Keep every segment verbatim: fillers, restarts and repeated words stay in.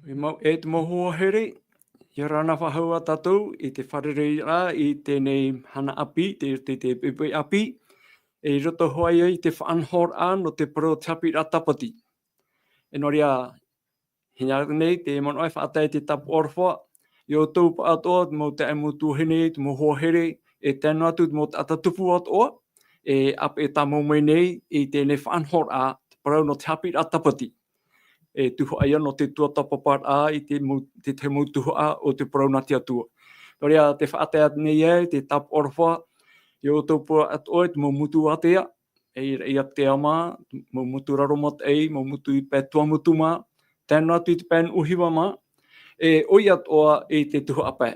E mau, e te mau hoa here, ʻia ora na faʻahou ā tātou i te fārereiraʻa i teie nei mahana ʻāpī, te, te, te poʻipoʻi ʻāpī, e i roto hoʻi i te faʻanahoraʻa nō te parau o te haʻapiʻiraʻa tāpati. E nō reira, hinaʻaro nei te manaʻo e faʻatae i te tāpaʻo aroha, ia ʻoutou pāʻatoʻa, te mau taeaʻe, mau tuahine, te mau hoa here, e tae noa atu te mau taʻata tupu atoʻa, e ʻāpeʻe tāmau mai nei i teie nei faʻanahoraʻa, te parau nō te haʻapiʻiraʻa tāpati. E tuhaʻa ia nō te tuatāpaparaʻa i te mau, te tahi mau tuhaʻa o te parau nā te Atua. Nō reira, tē faʻatae nei ai te tāpaʻo aroha, ia ʻoutou pāʻatoʻa, te mau motu ātea, e i, i te ao mā, mau motu raro mataʻi, mau motu i te pae Tuamotu mā, tae noa atu i te pae Nuʻuhiva mā, e ʻoia atoʻa i te tuhaʻa pae.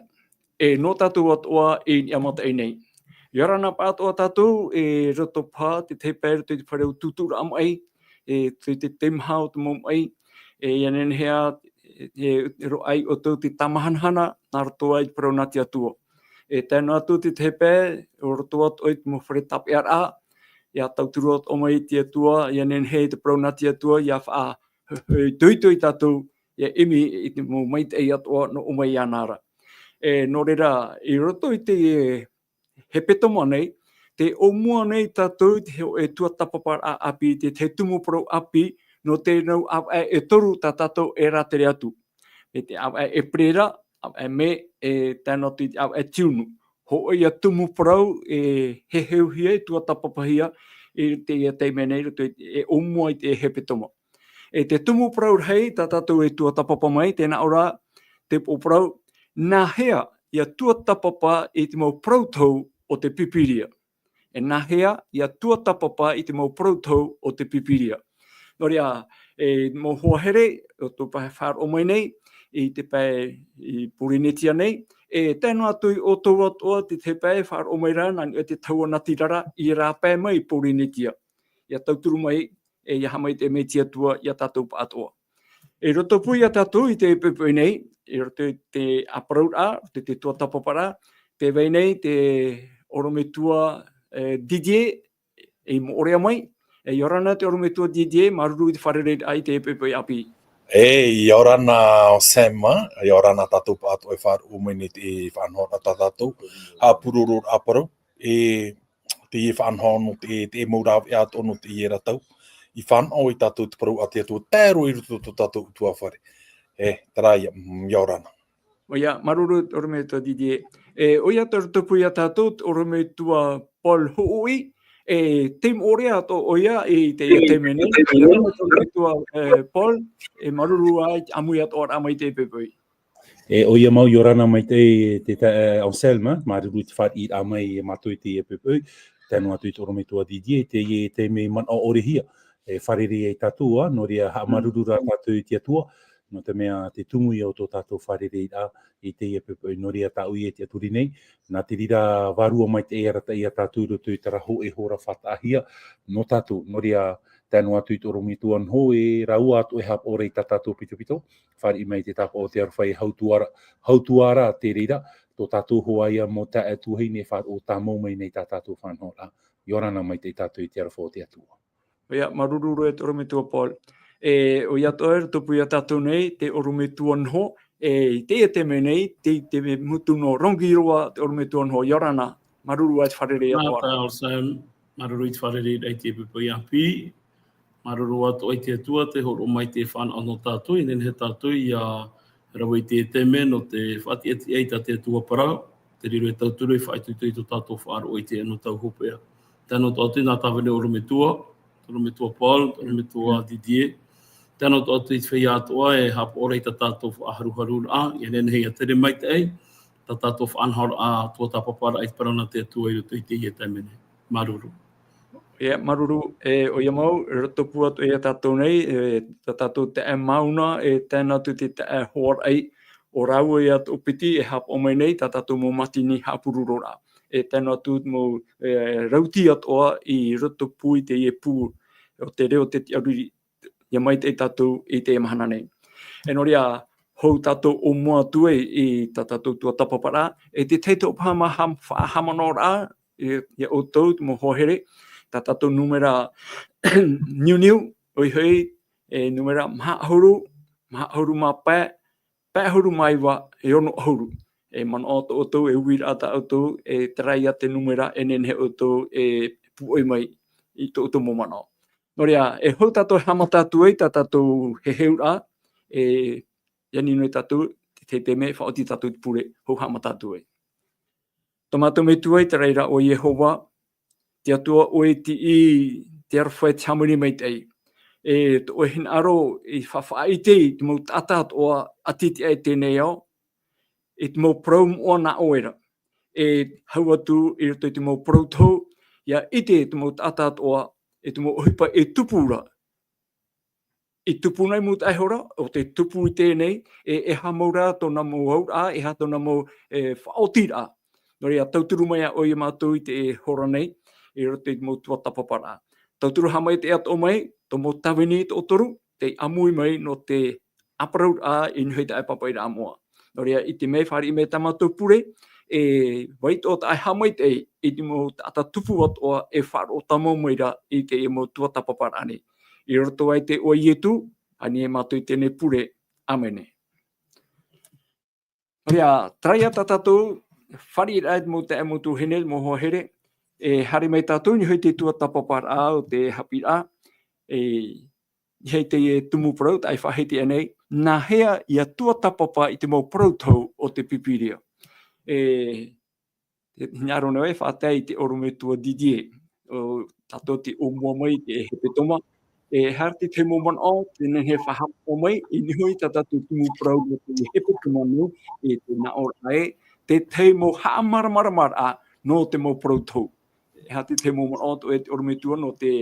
E nō tātou atoʻa i niʻa mataʻi nei. ʻIa ora na pāʻatoʻa tātou, e roto paha te tahi pae i roto i te fare o tūtūraʻa maʻi, e tei te teimaha o te mau maʻi, e ʻia nehenehe ā, e, e roaʻa ai ʻoutou te tāmahanahana, nā roto i te parau nā te Atua. E tae noa atu te tahi pae, o roto atoʻa i te mau fare tāpeʻaraʻa, ʻia tauturu atoʻa mai te Atua, ʻia nehenehe i te parau nā te Atua, ʻia faʻa, itoito ia tātou, ʻia ʻimi i te mau maitaʻi atoʻa nō ʻō mai iāna ra. E, nō reira, i roto i te, e, hepetoma nei, tē ʻōmua nei tātou i te hōʻē tuatāpaparaʻa ʻāpī, te, te tumu parau ʻāpī, nō te nau ʻāvaʻe e toru tā tātou e rātere atu. E te ʻāvaʻe ʻEperēra, ʻāvaʻe Mē, e tae noa atu i te ʻāvaʻe Tiunu. Hōʻē ia tumu parau e heheuhia, e tuatāpapahia i teie taime nei, roto i, e ʻōmua i te hepetoma. E te tumu parau rahi, tā tātou e tuatāpapa mai, tē nā ʻō ra te upoʻo parau, nāhea ʻia tuatāpapa i te mau parau tohu o te Pīpīria. E nāhea ʻia tuatāpapa i te mau parau tohu o te Pīpīria. Nō reira, e mau hoa here, ʻoutou paʻi e faʻaroʻo mai nei, i te pae i Pōrīnetia nei, e tae noa atu ia ʻoutou atoʻa te, te pae e faʻaroʻo mai ra, nā niʻa i te tahua natirara, i rāpae mai i Pōrīnetia. ʻIa tauturu mai, e ʻia haʻamaitaʻi mai te Atua ia tātou pāʻatoʻa. I roto pū ia tātou i teie poʻipoʻi nei, i roto i te ʻāparauraʻa, te, te tuatāpaparaʻa, tē vai nei te ʻorometua, e, Didier, i Moʻorea mai, e, ʻia ora na te ʻorometua Didier, māuruuru i te fārereiraʻa i teie poʻipoʻi ʻāpī. E, ʻia ora na Sam, ʻia ora na tātou pāʻatoʻa e faʻaroʻo mai nei te faʻanahoraʻa tā tātou, haʻapurororaʻa parau, e, teie faʻanaho nō te, te mau rāveʻa atoʻa nō teie ra tau. I fānaʻo ia tātou te parau a te Atua, tae roa i roto i tō tātou ʻutuāfare. E, terā ia, mm, ʻia ora na. ʻOia, māuruuru, ʻorometua Didier. E, ʻoia atoʻa i roto pū ia tātou, te ʻorometua Paul Huʻui, e, teie Moʻorea atoʻa ʻoia i teie taime nei. ʻOia atoʻa, ʻorometua, e, Paul, e, māuruuru ā i te ʻāmui atoʻa ra mai i teie poʻipoʻi. E, ʻoia mau, ʻia ora na maitaʻi te ta-, e, Anselme, māuruuru i te fāriʻiraʻa mai ia mātou i teie poʻipoʻi, tae noa atu i te ʻorometua Didier, teie taime manaʻo ʻore hia, e fārerei ai tātou, ā, nō reira haʻamāuruuru rā tātou i te Atua, nō te mea te tumu ia o tō tātou fārereiraʻa i teie poʻipoʻi, nō reira tāʻu e tiʻaturi nei, nā te reira vārua maitaʻi e arataʻi ia tātou i roto i terā hōʻē hora faʻataʻahia nō tātou, nō reira tae noa atu i te ʻorometua Noho, e rāua atoʻa e haʻapaʻo ra i tā tātou pitopito, fāriʻi mai te tāpaʻo o te aroha e hautua ra, hautua ra te reira, tō tātou hoa ia mau taeaʻe tuahine e faʻaroʻo tāmau mai nei tā tātou faʻanahoraʻa. ʻIa ora na maitaʻi tātou i te aroha o te Atua. ʻOia, māuruuru e te ʻorometua Paul. E, ʻoia atoʻa i roto pū ia tātou nei, te ʻorometua Noho, e, i teie taime nei, te, te motu nō Rangiroa, te ʻorometua Noho, ʻia ora na, māuruuru i te fārerei atoʻa ra. Nā, tā Sam, māuruuru i te fārereiraʻa i teie poʻipoʻi ʻāpī, māuruuru atoʻa i te Atua, tē hōroʻa mai te fānaʻo nō tātou, e nehenehe tātou ʻia rave i teie taime nō te faʻatiʻatiʻa i tā te Atua parau, te reira e tauturu e faʻaitoito i tō tātou faʻaroʻo i teie anotau hopeʻa. Tae noa atu i nā tāvini ʻorometua, ʻorometua Paul, ʻorometua Didier. Tae noa atu i te feiā atoʻa e haʻapaʻo ra i tā tātou faʻaharuharuraʻa, ʻia nehenehe ʻia tere maitaʻi, tā tātou faʻanahoraʻa, tuatāpaparaʻa i te parau nā te Atua i roto i teie taime nei. Māuruuru. ʻIa, māuruuru, e, ʻoia mau, i roto pū atoʻa ia tātou nei, e, tā tātou taeaʻe Mauna, e tae noa atu te taeaʻe Hoaraʻi, ʻo rāua ia atoʻa piti e haʻapaʻo mai nei, tā tātou mau mātini haʻapurororaʻa. E tae noa atu mau, e, rauti atoʻa i roto pū i teie pū, o te reo o te tiʻaruri, ʻia maitaʻi tātou i teie mahana nei. E nō reira, hou tātou ʻōmua atu ai i tā tātou tuatāpaparaʻa, e te tahi atoʻa paha mau ha-, faʻahaʻamanaʻoraʻa, e, ia ʻoutou, te mau hoa here, tā tātou nūmera niuniu, ʻoia hoʻi, e nūmera maha ʻahuru, maha ʻahuru mā pae, pae ʻahuru mā iva e ono ʻahuru. E manaʻo tō ʻoutou, e uiraʻa tā ʻoutou, e terā ia te nūmera e nehenehe ʻoutou e pūʻoi mai i tō ʻoutou mau manaʻo. Nō reira, e hou tātou e haʻamata atu ai tā tātou heheuraʻa, e, ʻia ani noa tātou, te, te mea e faʻaoti tātou te pure, hou haʻamata atu ai. Tō mātou Metua i te raʻi ra ʻo Iehova, te Atua ʻoe e tiʻi te aroha e te hāmani maitaʻi. E tō ʻoe hinaʻaro i faʻaʻite i te mau taʻata atoʻa ʻati i teie nei ao, i te mau parau moʻa nā ʻoe ra. E hau atu i roto i te mau parau tohu, ʻia ʻite te mau taʻata atoʻa, i te mau ʻohipa e tupu ra. I tupu nei mau taʻata iho ra, ʻo tē tupu i teie nei, e, e aha mau ra tōna mau auraʻa, e aha tōna mau, e, faʻaotiraʻa. Nō reira, tauturu mai ā ʻoe ia mātou i teie hora nei, i roto i te mau tuatāpaparaʻa. Tauturu haʻamaitaʻi atoʻa mai, tō mau tāvini e toʻotoru, tei ʻāmui mai nō te ʻāparauraʻa i niʻa i te pāpaʻiraʻa moʻa. Nō reira, i te mea e fāriʻi mai tā mātou pure, e vai atoʻa taʻa haʻamaitaʻi i te mau taʻata tupu atoʻa e faʻaroʻo tāmau mai ra i teie mau tuatāpaparaʻa nei. I roto aʻe i te iʻoa o Ietu, ani e mātou i teie pure. ʻĀmene. Nō reira, terā ia tā tātou fāriʻiraʻa i te mau taeaʻe, mau tuahine, mau hoa here, e haere mai tātou i niʻa i te tuatāpaparaʻa o te haʻapiʻiraʻa, e, i niʻa i teie tumu parau tā e faʻahiti aʻe nei, nāhea ʻia tuatāpapa i te mau parau tohu o te Pīpīria. E, te hinaʻaro nei e faʻatae i te ʻorometua Didier, ʻo tātou tei ʻōmua mai i te hepetoma, e, haere te tahi mau manaʻo, tē nehenehe e faʻahaʻapaʻo mai, i niʻa i tā tātou tumu parau nō te hepetoma nei, e, te nāʻōraʻa ē, te tahi mau haʻamāramaramaraʻa nō te mau parau tohu. E aha te tahi mau manaʻo atoʻa e te ʻorometua nō te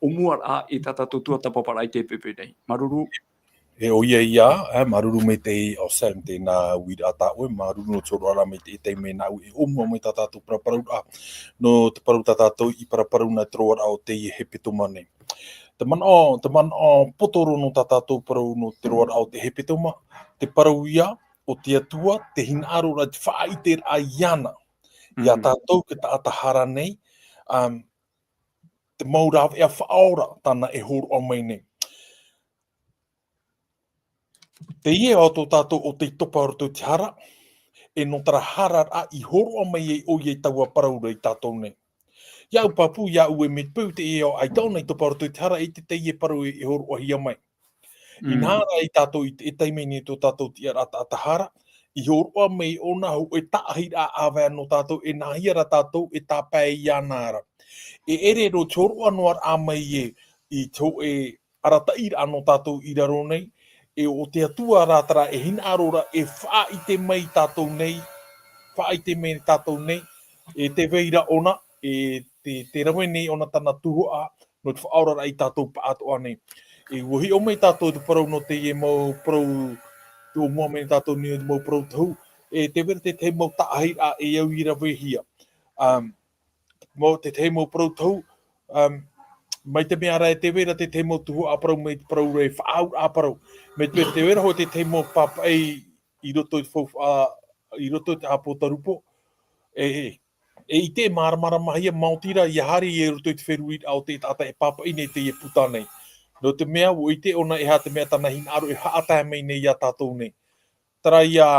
ʻōmuaraʻa i tā tātou tuatāpaparaʻa i teie poʻipoʻi nei. Māuruuru. E ʻoia ia, e, māuruuru maitaʻi Anselme tēnā uiraʻa tā ʻoe, māuruuru nō te hōroʻaraʻa maitaʻi e tae mai nāʻu e ʻōmua mai tā tātou paraparauraʻa, nō te parau tā tātou i paraparau nā te roaraʻa o teie hepetoma nei. Te manaʻo, te manaʻo poto roa nō tā tātou parau nō te roaraʻa o te hepetoma, te parau ia, ʻo te Atua, te hinaʻaro ra, te faʻaʻiteraʻa iāna. Ia Mhm. tātou te taʻata hara nei, um, te mau rāveʻa faʻaora tāna e hōroʻa mai nei. Teie ā tō tātou ʻo tei topa roto i te hara, e nō terā hara rā i hōroʻa mai ai ʻoia i taua parau ra ia tātou nei. Iāʻu pāpū, iāʻu e mea pau teie ā, ʻaita ʻōna i topa roto i te hara, ʻaita teie parau e, e hōroʻahia mai. Mm. Inaha rā ia tātou i te, e tae mai nei tō tātou tiʻaraʻa taʻata hara, i hōroʻa mai ʻōna hōʻē taʻahiraʻa ʻāvae nō tātou, e nāhea rā tātou e tāpae iāna ra. E ʻere roa te hōroʻa noa rā mai ē, i te hōʻē arataʻiraʻa nō tātou i raro nei, e ʻo te Atua rā terā e hinaʻaro ra e faʻaʻite mai tātou nei, faʻaʻite mai tātou nei, e tē vai ra ʻōna, e te, tē rave nei ʻōna tāna tuhaʻa, nō te faʻaoraraʻa ia tātou pāʻatoʻa nei. E ʻua hiʻo mai tātou te parau nō teie mau parau, tō mua mai tātou nei te mau parau tohu, e tē vai ra te tahi mau taʻahiraʻa e au i ravehia. Um, mau, te tahi mau parau tohu, um, mai te mea rā e tē vai ra te tahi mau tuhaʻa parau mai te parau ra e faʻaauraʻa parau. Mai te, tē vai ra hoʻi te tahi mau pāpaʻi i roto i te faufaʻa, i roto i te ʻĀpōtarupo, e, e, e ʻite e māramaramahia, maoti rā, ʻia haere i roto i te feruriraʻa o te taʻata e pāpaʻi nei teie puta nei. Nō te mea, ʻua ʻite ʻōna e aha te mea tāna hinaʻaro e haʻatae mai nei ia tātou nei. Terā ia,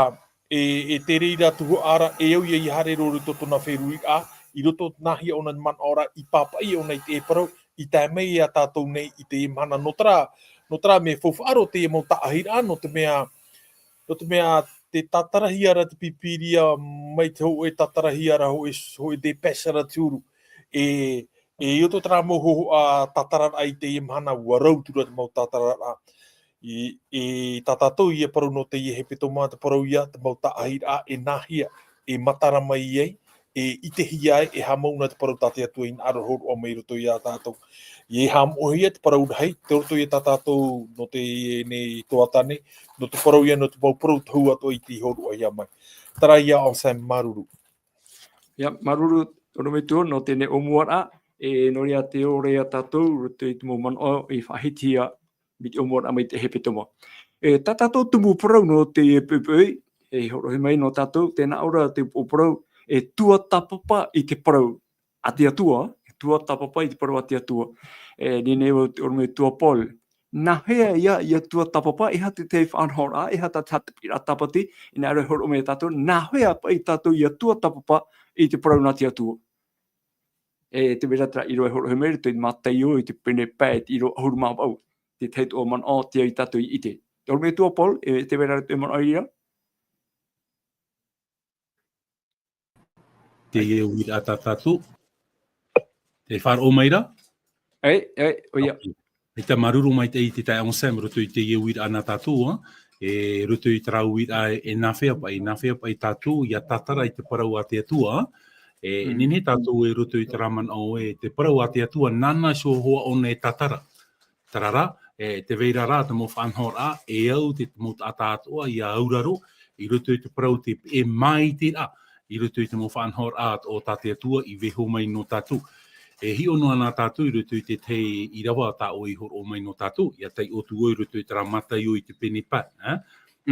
e, e te reira tuhaʻa ra, e au ia ʻia haere roa i roto tōna feruriraʻa, i roto nāhea ʻōna manaʻo ra, i pāpaʻi ʻōna i te parau, i tae mai ia tātou nei i teie mahana. Nō terā, nō terā mea faufaʻa roa teie mau taʻahiraʻa, nō te mea, nō te mea, tē tātarahia ra te Pīpīria mai te hōʻē tātarahia ra, hōʻē, hōʻē dépêche ra te huru. E, e i roto terā mau hōhoʻa tātararaʻa i teie mahana, ʻua rau atu ra te mau tātararaʻa. I, i tā tātou ia parau nō teie hepetoma, te parau ia, te mau taʻahiraʻa, e nāhea, e matara mai ai, e ʻitehia ai, e haʻamau na te parau tā te Atua e hinaʻaro hōroʻa mai i roto ia tātou. E haʻamoʻehia te parau rahi, tei roto ia tā tātou nō teie nei tuhaʻa nei, nō te parau ia, nō te mau parau tohu atoʻa i tei hōroʻahia mai. Terā ia Anselme, māuruuru. Ia, māuruuru, ʻorometua, nō teie ʻōmuaraʻa, e nō reira tē ora ia tātou, roto i te mau manaʻo i faʻahitihia, mai te ʻōmuaraʻa mai te hepetoma. E, tā tātou tumu parau nō teie poʻipoʻi, e hōroʻahia mai nō tātou, tē nā ʻō ra te upoʻo parau, e tuatāpapa i te parau a te Atua, e tuatāpapa i te parau a te Atua. E, nehenehe vau te ʻorometua Paul, Nā hea ia, ia tuatāpapa, e aha te, te faʻanahoraʻa, e aha tā te haʻapiʻiraʻa tāpati, ʻinaʻi rā e hōroʻa mai ia tātou, nā hea paʻi tātou ia tuatāpapa i te parau nā te Atua. E tē vai ra terā ʻīrava e hōroʻahia mai, i roto i Mataio, i te pene pae, i te ʻīrava ʻahuru mā vaʻu. Te tahi atoʻa manaʻo, tē au ia tātou i ʻite. Te ʻorometua Paul, e tē vai ra terā manaʻo i reira? Teie uiraʻa tā tātou. Tē faʻaroʻo mai ra? ʻĒ, ʻē, ʻoia. ʻAita, māuruuru maitaʻi i te taeaʻe Anselme, i roto i teie uiraʻa nā tātou, ā. E roto i terā uiraʻa, e nā hea paʻi, nā hea paʻi tātou ia tātara i te parau a te Atua, ā. E, e nehenehe tātou e roto i terā manaʻo ē, te parau a te Atua, nāna iho hoʻi ʻōna e tātara. Terā rā, e, tē vai ra rā te mau faʻanahoraʻa, e au te mau taʻata atoʻa ia auraro, i roto i te parau te, e māiteraʻa, i roto i te mau faʻanahoraʻa o tā te Atua i vaiiho mai nō tātou. E hiʻo noa na tātou i roto i te tahi ʻīrava tā ʻoe i hōroʻa mai nō tātou, ia taiʻo atu vau i roto i terā Mataio i te pene pae, ā?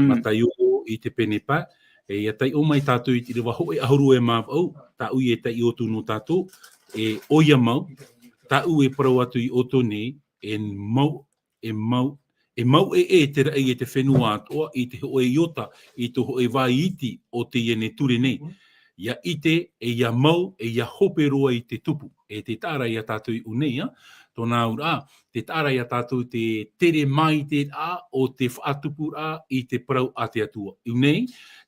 Mataio i te pene pae, e, ia taiʻo mai tātou i te ʻīrava hōʻē ʻahuru e mā vaʻu, tāʻu e taiʻo atu nō tātou, e, ʻoia mau, tāʻu e parau atu iā ʻoutou nei, e mau, e mau, e mau ʻē ʻē te raʻi e te fenua atoʻa, i te hōʻē iota, i tō hōʻē vai iti o teie nei ture nei. Ia ʻite, e ia mau, e ia hope roa i te tupu. E tē taʻa ra ia tātou i ʻō nei, ā, tōna auraʻa, tē taʻa ra ia tātou te tere māiteraʻa o te faʻatupuraʻa i te parau a te Atua. I ʻō nei,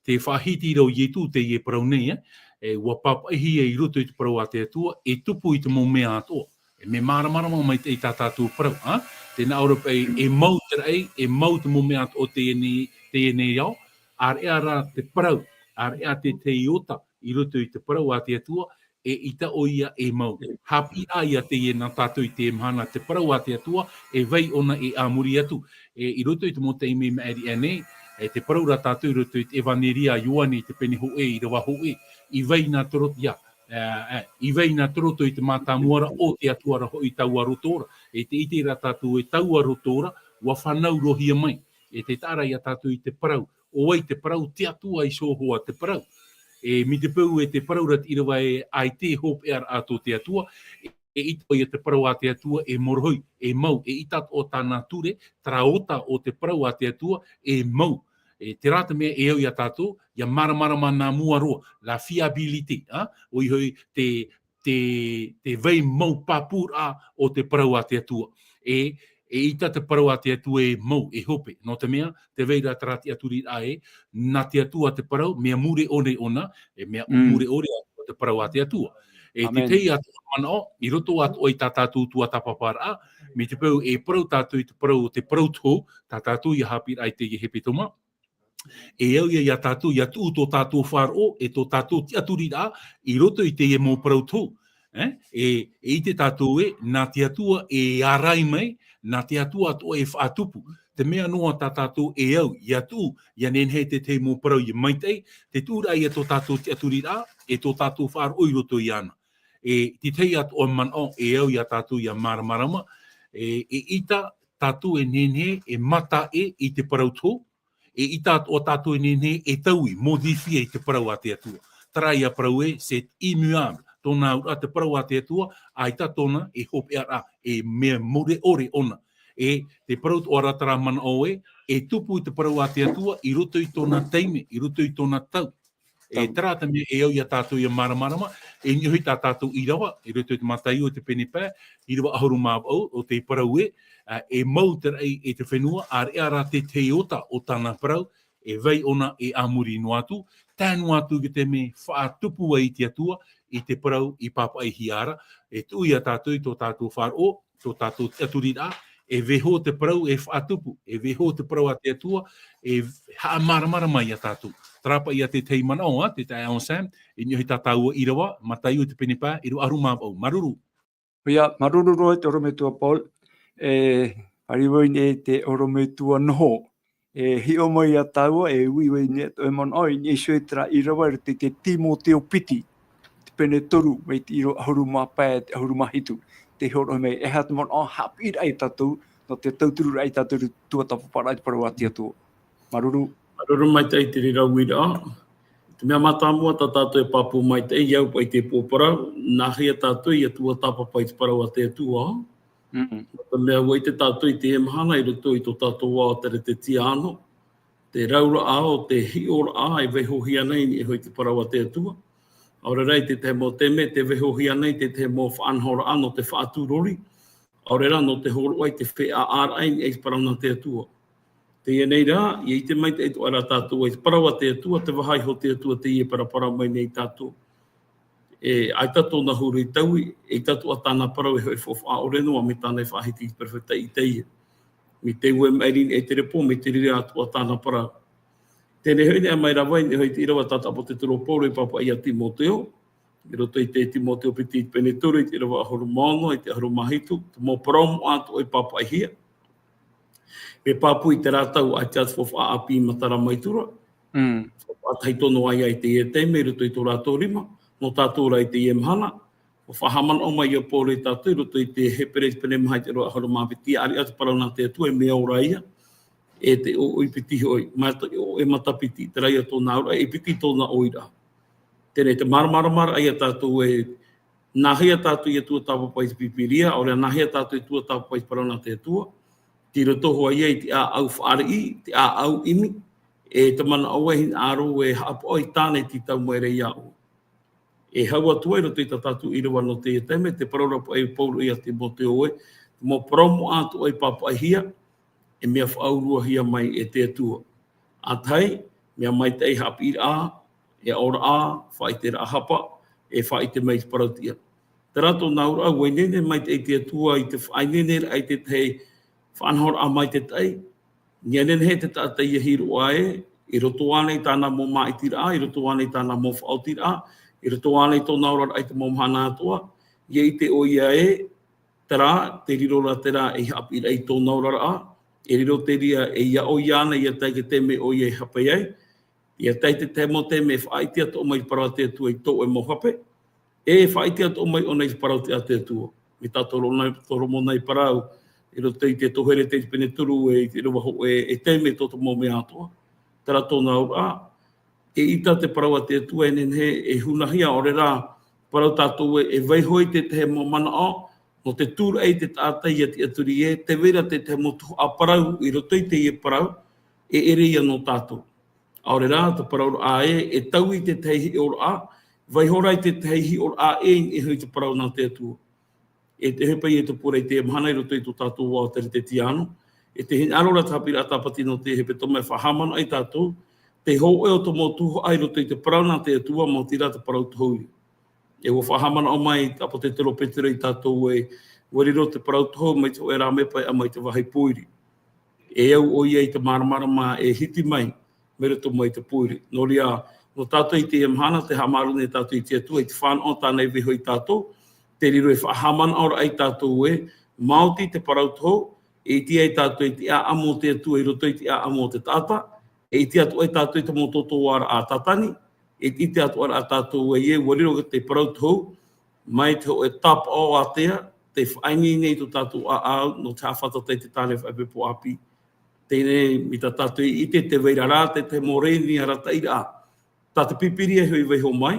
tē faʻahiti ra ʻo Ietu teie parau nei, ā, e ʻua pāpaʻihia i roto i te parau a te Atua, e tupu i te mau mea atoʻa. E mea māramarama maitaʻi tā tātou parau, ā? Tē nā ʻō ra paʻi, e mau te raʻi, e mau te mau mea atoʻa o teie nei, teie nei ao, ʻāreʻa rā te parau, ʻāreʻa te, te iota, i roto i te parau a te Atua, e ʻita ʻoia e mau. Haʻapiʻiraʻa ia teie nā tātou i teie mahana, te parau a te Atua, e vai ʻōna e a muri atu. E, i roto i te mau taime i maʻiri aʻe nei, e, tē parau ra tātou i roto i te ʻEvaneria a Ioane i te pene hōʻē, ʻīrava hōʻē, i vai nā te roto, ia, e, e, i vai nā te roto i te mātāmua ra o te Atua ra hoʻi taua roto ra. E tē ʻite ra tātou e taua roto ra, ʻua fānaurohia mai. E tē taʻa ra ia tātou i te parau, ʻo vai te parau, te Atua iho hoʻi te parau. E, mai te peu e tē parau ra te ʻīrava ē, ʻaita e hopeʻa ra tō te Atua, e, e ʻita ʻoia te parau a te Atua, e morohi, e mau, e ʻita atoʻa tāna ture, terā ota o te parau a te Atua, e mau. E, terā te mea e au ia tātou, ia māramarama nā mua roa, la fiabilité, ā? ʻOia hoʻi te, te, te vai mau pāpūraʻa o te parau a te Atua. E, e ʻita te parau a te Atua e mau, e hope. Nō te mea, tē vai ra terā tiʻaturiraʻa ē, nā te Atua te parau, mea mure ʻore ʻōna, e mea mure ʻore atoʻa te parau a te Atua. E te tahi atoʻa manaʻo, i roto atoʻa i tā tātou tuatāpaparaʻa, mai te peu e parau tātou i te parau, te parau tohu, tā tātou ia haʻapiʻiraʻa i teie hepetoma. E au ia, ia tātou, ia tuʻu tō tātou faʻaroʻo, e tō tātou tiʻaturiraʻa, i roto i teie mau parau tohu. E, e, e ʻite tātou ē, nā te Atua e ārai mai, nā te Atua atoʻa e faʻatupu. Te mea noa tā tātou e au, ia tuʻu, ia nehenehe te tahi mau parau ia maitaʻi, te tuʻuraʻa ia tō tātou tiʻaturiraʻa, e tō tātou faʻaroʻo i roto iāna. E, te tahi atoʻa manaʻo, e au ia tātou ia māramarama, e, e ʻita tātou e nehenehe, e mataʻe i te parau tohu, e ʻita atoʻa tātou e nehenehe e taui, modifier te parau a te Atua. Terā ia parau ē, c'est immuable. Tōna auraʻa te parau a te Atua, ʻaita tōna e hopeʻaraʻa, e mea mure ʻore ʻōna. E te parau atoʻa ra terā manaʻo ē, e tupu te parau a te Atua i roto i tōna taime, i roto i tōna tau. E terā te mea e au ia tātou ia māramarama, e niʻa hoʻi tā tātou ʻīrava, i roto i te Mataio te pene pae, ʻīrava ʻahuru mā vaʻu, ʻo tē parau ē, ā, e mau te raʻi e te fenua, ʻāreʻa rā te, te ota o tāna parau, e vai ʻōna e a muri noa atu, tae noa atu ki te mea faʻatupu ai te Atua, i te parau i pāpaʻihia ra, e tuʻu ia tātou i tō tātou faʻaroʻo, tō tātou tiʻaturiraʻa, e vaiiho te parau e faʻatupu, e vaiiho te parau a te Atua, e haʻamāramarama ia tātou. Terā paʻi ia te tahi manaʻo, ā, te taeaʻe Anselme, i niʻa hoʻi tā tāua ʻīrava, Mataio te pene pae, ʻīrava ʻahuru mā vaʻu. Māuruuru. ʻOia, māuruuru roa i te ʻorometua Paul, e, fāriʻi vau i niʻa i te ʻorometua Noho. E hiʻo mai ia tāua, e ui vau i niʻa i tō ʻoe manaʻo, i niʻa iho i terā ʻīrava i roto i te Timoteo piti, te pene toru, mai te ʻīrava ʻahuru mā pae, te ʻahuru mā hitu. Tē hōroʻahia mai, e aha te manaʻo haʻapiʻiraʻa ia tātou, nō te tauturu ai tātou i te tuatāpaparaʻa i te parau a te Atua. Māuruuru. Māuruuru maitaʻi i te reira uiraʻa. Te mea mātāmua tā tātou e pāpū maitaʻi, e au paʻi i te pō parau, nā hea tātou ia tuatāpapa i te parau a te Atua. Mm. Nō te mea ʻua ʻite tātou i teie mahana i roto i tō tātou vā o Teretetiāno, te rauraʻa o te hiʻoraʻa e vaihohia nei i niʻa iho i te parau a te Atua. ʻAore rā i te tahi mau taime, te vaihohia nei te tahi mau faʻanahoraʻa nō te faʻaturori, ʻaore rā nō te hōroʻa i te feiā ʻāraʻa i niʻa i te parau nā te Atua. Teie nei rā, ʻia ʻite maitaʻi atoʻa rā tātou i te parau a te Atua, te vāhi o te Atua teie e paraparau mai nei ia tātou. E, ʻaita tōna huru i taui, e ʻaita atoʻa tāna parau e hoʻi faufaʻa ʻore noa, mai tāna i faʻahiti i te perofeta Itaia. Mai te ue maʻiri i te repo, mai te reira atoʻa tāna parau. Teie nei hoʻi, neʻa mai rā vai, neʻa hoʻi te ʻīrava tā te ʻāpōsetolo Paulo i pāpaʻi ia Timoteo, i roto i te Timoteo piti i te pene toru, i te ʻīrava ʻahuru mā ono, i te ʻahuru mā hitu, te mau parau moʻa atoʻa i pāpaʻihia. Mea pāpū i terā tau, ʻaita te faufaʻa ʻāpī i matara mai atu ra. Mm. Faufaʻa tahi tonu ā ia i teie taime, i roto i tō rātou rima, nō tātou rā i teie mahana. ʻUa faʻahaʻamanaʻo mai ia Paulo ia tātou, i roto i te Hepera i te pene maha i te ʻīrava ʻahuru mā piti, ʻāreʻa te parau nā te Atua, e mea ora ia, e te ʻoʻe piti hoʻi, mai te ʻoʻe matapiti, terā ia tōna auraʻa, e piti tōna ʻoiraʻa. Teie nei te māramarama ia tātou ē, nāhea tātou i tuatāpapa i te Pīpīria, ʻaore rā nāhea tātou i tuatāpapa i te parau nā te Atua, tei roto hoʻi ia i te ʻāʻau fāriʻi, te ʻāʻau ʻimi, e te manaʻo e hinaʻaro e haʻapaʻo i tāna e tītau mai ra iāʻu. E hau atu ai i roto i tā tātou ʻīrava nō teie taime, te parau ra paʻi a Paulo ia Timoteo ē, te mau parau moʻa atoʻa i pāpaʻihia, e mea faʻauruahia mai e te Atua. ʻA tahi, mea maitaʻi haʻapiʻiraʻa, e aʻoraʻa, faʻaʻiteraʻa hapa, e faʻaʻite mai i te parau tiʻa. Terā tōna auraʻa, ʻua ineine maitaʻi te Atua i te faʻaineineraʻa i te tahi faʻanahoraʻa maitaʻi, ʻia nehenehe te taʻata ʻia hiroʻa ē, i roto ānei tāna mau māʻitiraʻa, i roto ānei tāna mau faʻaotiraʻa, i roto ānei tōna oraraʻa i te mau mahana atoʻa, ʻia ʻite ʻoia ē, terā, te riro ra terā ei haʻapiʻiraʻa i tōna oraraʻa, e riro te reira ei aʻo iāna ʻia tae i te taime ʻoia e hape ai, ʻia tae i te tahi mau taime e faʻaʻite atoʻa mai te parau a te Atua i tō ʻoe mau hape, e faʻaʻite atoʻa mai ʻōna i te parau a te Atua. Mai tā Toromona, Toromona i parau, i roto i te Toherete i te pene toru e, i te ʻīrava hōʻē e taime tō te mau mea atoʻa. Terā tōna auraʻa, eʻita te parau a te Atua e nehenehe e hunahia, ʻaore rā, parau tātou ē, e vaiho i te tahi mau manaʻo, nō te tūraʻi i te taʻata ʻia tiʻaturi ē, tē vai ra te tahi mau tuhaʻa parau i roto i teie parau, e ʻere ïa nō tātou. ʻAore rā, te parau ra ē, e taui i te tahi hiʻoraʻa, vaiho ra i te tahi hiʻoraʻa ʻē i niʻa iho i te parau nā te Atua. E te hepetoma i te pure i teie mahana i roto i tō tātou vā o Teretetiāno. E te hinaʻaro ra te haʻapiʻiraʻa tāpati nō te hepetoma e faʻahaʻamanaʻo ai tātou, te hōʻē o te mau tuhaʻa i roto i te parau nā te Atua, maoti rā te parau tohu ïa. E ʻua faʻahaʻamanaʻo mai te ʻāpōsetolo Petero ia tātou ē, ʻua riro te parau tohu mai te hōʻē rāmepa e ʻama i te vāhi pōiri. E au ʻoia i te māramarama e hiti mai, mai roto mai te pōiri. Nō reira, nō tātou i teie mahana, tē haʻamāuruuru nei tātou i te Atua, i te fānaʻo tāna i vaiho ia tātou, te riro e faʻahaʻamanaʻo ra ia tātou ē, maoti te parau tohu, e ʻite ai tātou i te ʻāʻamu o te Atua i roto i te ʻāʻamu o te taʻata, e ʻite atoʻa ai tātou i te mau tōtōʻaraʻa a Tātani, e ʻite atoʻa ra tātou ē, ʻua riro te parau tohu, mai te hōʻē tāpaʻo ātea, tē faʻaineine nei i tō tātou ʻāʻau, nō te haʻafātata i te tāne faʻaipoipo ʻāpī. Teie nei, mai tā tātou i ʻite, tē vai ra rā te, te mau rēni arataʻiraʻa. Tā te Pīpīria hoʻi i vaiho mai,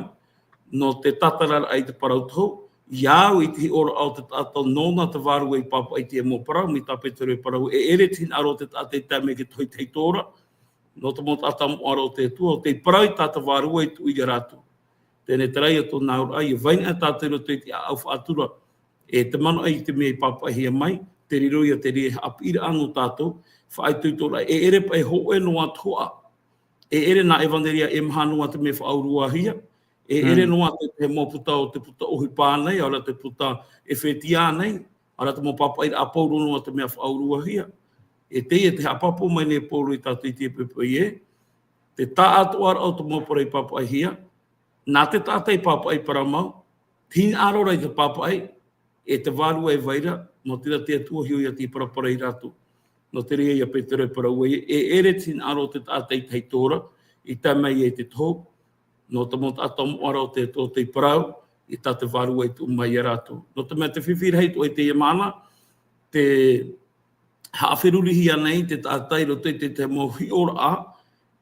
nō te tātararaʻa i te parau tohu, ʻia au i te hiʻoraʻa o te taʻata nōna te Vārua i pāpaʻi i te mau parau, mai tā Petero i parau, e ʻere te hinaʻaro o te taʻata i tae mai i te tohi tahito ra, nō te mau taʻata moʻa ra o te Atua, ʻo tei parau i tā te Vārua i tuʻu ia rātou. Teie nei terā ïa tōna auraʻa, ʻia vai na tātou i roto i te ʻāʻau faʻatura, e te manaʻo i te mea i pāpaʻihia mai, te riro ïa te reira haʻapiʻiraʻa nō tātou, faʻaitoitoraʻa, e ʻere paʻi hōʻē noa tuhaʻa. E ʻere nā ʻevanelia e maha noa te mea faʻauruahia, e ʻere Mm. noa te, te mau puta o te puta ʻohipa nei, ʻaore rā te puta ʻEfetia nei, ʻaore rā te mau pāpaʻiraʻa a Paulo noa te mea faʻauruahia. E teie te haʻapāpū mai nei Paulo ia tātou i teie poʻipoʻi ē, te taʻatoʻaraʻa o te mau parau i pāpaʻihia, nā te taʻata i pāpaʻi parau mau, te hinaʻaro ra i te pāpaʻi, e te Vārua e vai ra, maoti rā te Atua hiʻo ïa tei paraparau ia rātou. Nō te reira ia Petero e parau ai, e ʻere te hinaʻaro o te taʻata i tahito ra, i tae mai ai i te tohu, nō te mau taʻata moʻa ra o te Atua tei parau, i tā te Vārua i tuʻu mai ia rātou. Nō te mea te fifi rahi atoʻa i teie mahana, tē haʻaferurihia nei te taʻata i roto i te, te mau hiʻoraʻa,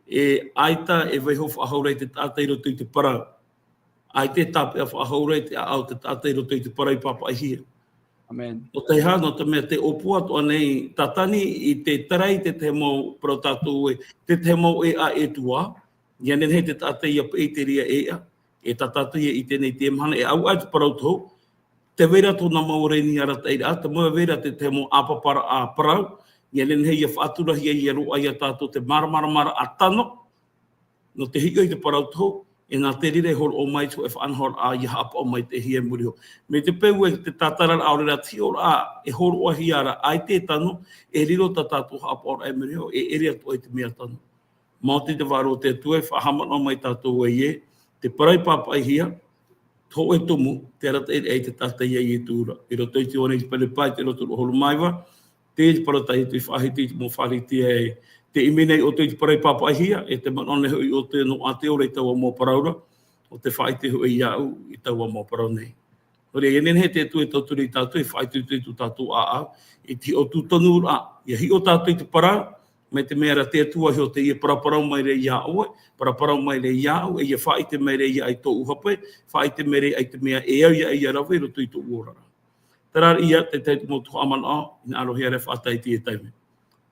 e ʻaita e vaiho faʻahou ra i te taʻata i roto i te parau. ʻAita e tāpeʻa faʻahou ra i te ʻāʻau o te taʻata i roto i te parau i pāpaʻihia. Amen. Nō te aha, nō te mea te ʻōpua atoʻa nei Tātani i te tarai i te tahi mau parau tātou e, te tahi mau ʻēʻa e tuā, ia nehenehe te taʻata ia peʻeteria e ʻēʻa, e tā tātou ia ʻite nei te mahana, e au ai te parau tohu, te vera tōna mau reni arataʻiraʻa, te mau vera te tahi mau ʻāpaparaʻa parau, ia nehenehe ia faʻaturahia ia roaʻa ia tātou te māramaramaraʻa tano, nō te hiʻo i te parau tohu, e nā te reira e hōroʻa mai te hōʻē faʻanahoraʻa ia haʻapaʻo mai te hia i muri iho. Mai te peu e te tātararaʻa ʻaore rā te hiʻoraʻa, e hōroʻahia ra, ʻaita e tano, e riro tā tātou haʻapaʻoraʻa i muri iho, e ʻere atoʻa i te mea tano. Maoti te vārua o te Atua e faʻahaʻamanaʻo mai tātou e, te parau i pāpaʻihia, hōʻē tumu, te arataʻiraʻa i te taʻata ia Ietu ra. I roto i te Ioane i te Pāpā i te ʻīrava toru ʻahuru mā iva, te parau tā Ietu i faʻahiti i te mau Pharisea e, tē ʻimi nei ʻoutou i te parau i pāpaʻihia, e te manaʻo nei hoʻi ʻoutou nō ʻā te ora i taua mau parau ra, ʻo tē faʻaʻite hoʻi iāʻu i taua mau parau nei. Nō reira, ia nehenehe te Atua e tauturu ia tātou, e faʻaitoito i tō tātou ʻāʻau, i te hiʻo tūtonuraʻa, ia hiʻo tātou i te parau, mai te mea ra te Atua iho teie e paraparau mai ra iā ʻoe, paraparau mai ra iāʻu, e ia faʻaʻite mai ra ia i tōʻu hape, faʻaʻite mai ra i te mea e au ia, ia rave i roto i tōʻu oraraʻa. Terā ia te tahi mau tuhaʻa manaʻo, hinaʻarohia ra e faʻatae i teie taime.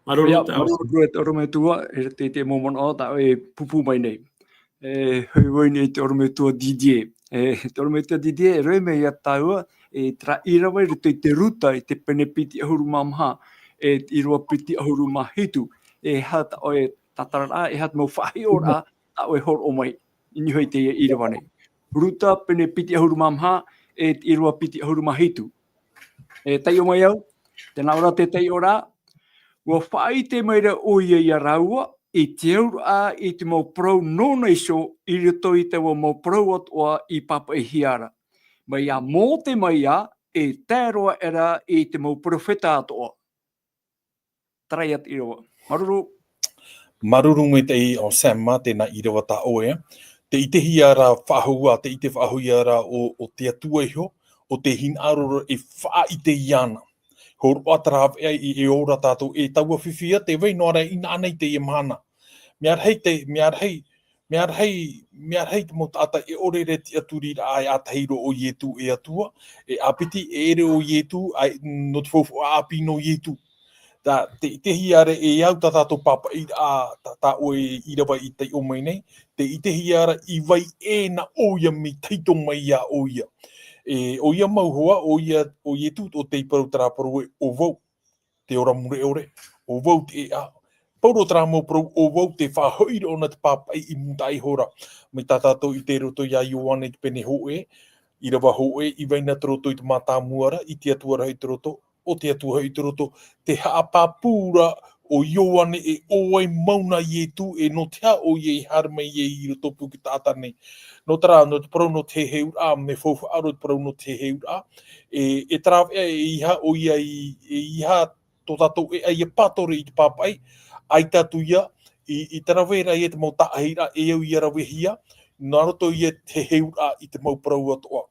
Māuruuru. Ia, te au. Māuruuru e te ʻorometua, e te, te mau manaʻo tā ʻoe e pūpū mai nei. E, hoʻi vau nei te ʻorometua Didier. E, te ʻorometua Didier, e rave mai ia tāua, e terā ʻīrava i roto i te Ruta, i te pene piti ʻahuru mā maha, e te ʻīrava piti ʻahuru mā hitu. E aha tā ʻoe tātararaʻa, e aha te mau faʻahiʻoraʻa, tā ʻoe e hōroʻa mai, i niʻa i teie ʻīrava nei. Ruta, pene piti ʻahuru mā maha, e te ʻīrava piti ʻahuru mā hitu. E taiʻo mai au, tē nā ʻō ra te taiʻoraʻa, ʻua faʻaʻite mai ra ʻoia ia rāua, i te auraʻa i te mau parau nōna iho i roto i taua mau parau atoʻa i pāpaʻihia ra. Mai iā Mōte mai ā, e tae roa aʻera i te mau perofeta atoʻa. Terā ia te ʻīrava. Māuruuru. Māuruuru maitaʻi ʻo Sam, tēnā ʻīrava tā ʻoe. Tē ʻitehia ra faʻahou ā, tē ʻite faʻahou ia ra ʻo, ʻo te Atua iho, ʻo tē hinaʻaro ra e faʻaʻite iāna. Hōroʻa terā veʻa i, e ora tātou, e taua fifi ā, tē vai noa ra inaha nei teie mahana. Mea rahi te, mea rahi, mea rahi, mea rahi te mau taʻata e ʻore ra te tiʻaturiraʻa e ʻātahi roa ʻo Ietu e Atua, e ʻāpiti e ʻere ʻo Ietu, ʻaita, nō te faufaʻa ʻāpī nō Ietu. Tā, tē ʻitehia ra e au tā tātou pāpaʻiraʻa, tā, tā ʻoe ʻīrava i taiʻo mai nei, tē ʻitehia ra i vai ʻē na ʻoia mea tahito mai iā ʻoia. E, ʻoia mau hoʻi, ʻoia, ʻo Ietu, ʻo tei parau terā parau ē, ʻo vau te ora mure ʻore, ʻo vau te ʻēʻa. Pauroa terā mau parau, ʻo vau tē faʻahoʻi ra ʻōna te pāpaʻi i mūtaʻa iho ra. Mai tā tātou i ʻite i roto iā Ioane i te pene hōʻē, ʻīrava hōʻē, i vai na te roto i te mātāmua ra, i te Atua ra hoʻi te roto, ʻo te Atua hoʻi te roto, tē haʻapāpū ra ʻo Ioane e ʻo vai mau na Ietu, e nō te aha ʻoia i haere mai ai i roto pū i te taʻata nei. Nō terā, nō te parau nō te heheuraʻa, mea faufaʻa roa te parau nō te heheuraʻa, e, e terā veʻa e eiaha ʻoia i, e eiaha tō tātou ʻēʻa ia pātoro i te pāpaʻi, ʻaita atu ia, i, i te rave ra ia te mau taʻahiraʻa e au ia ravehia, nā roto ia te heheuraʻa i te mau parau atoʻa.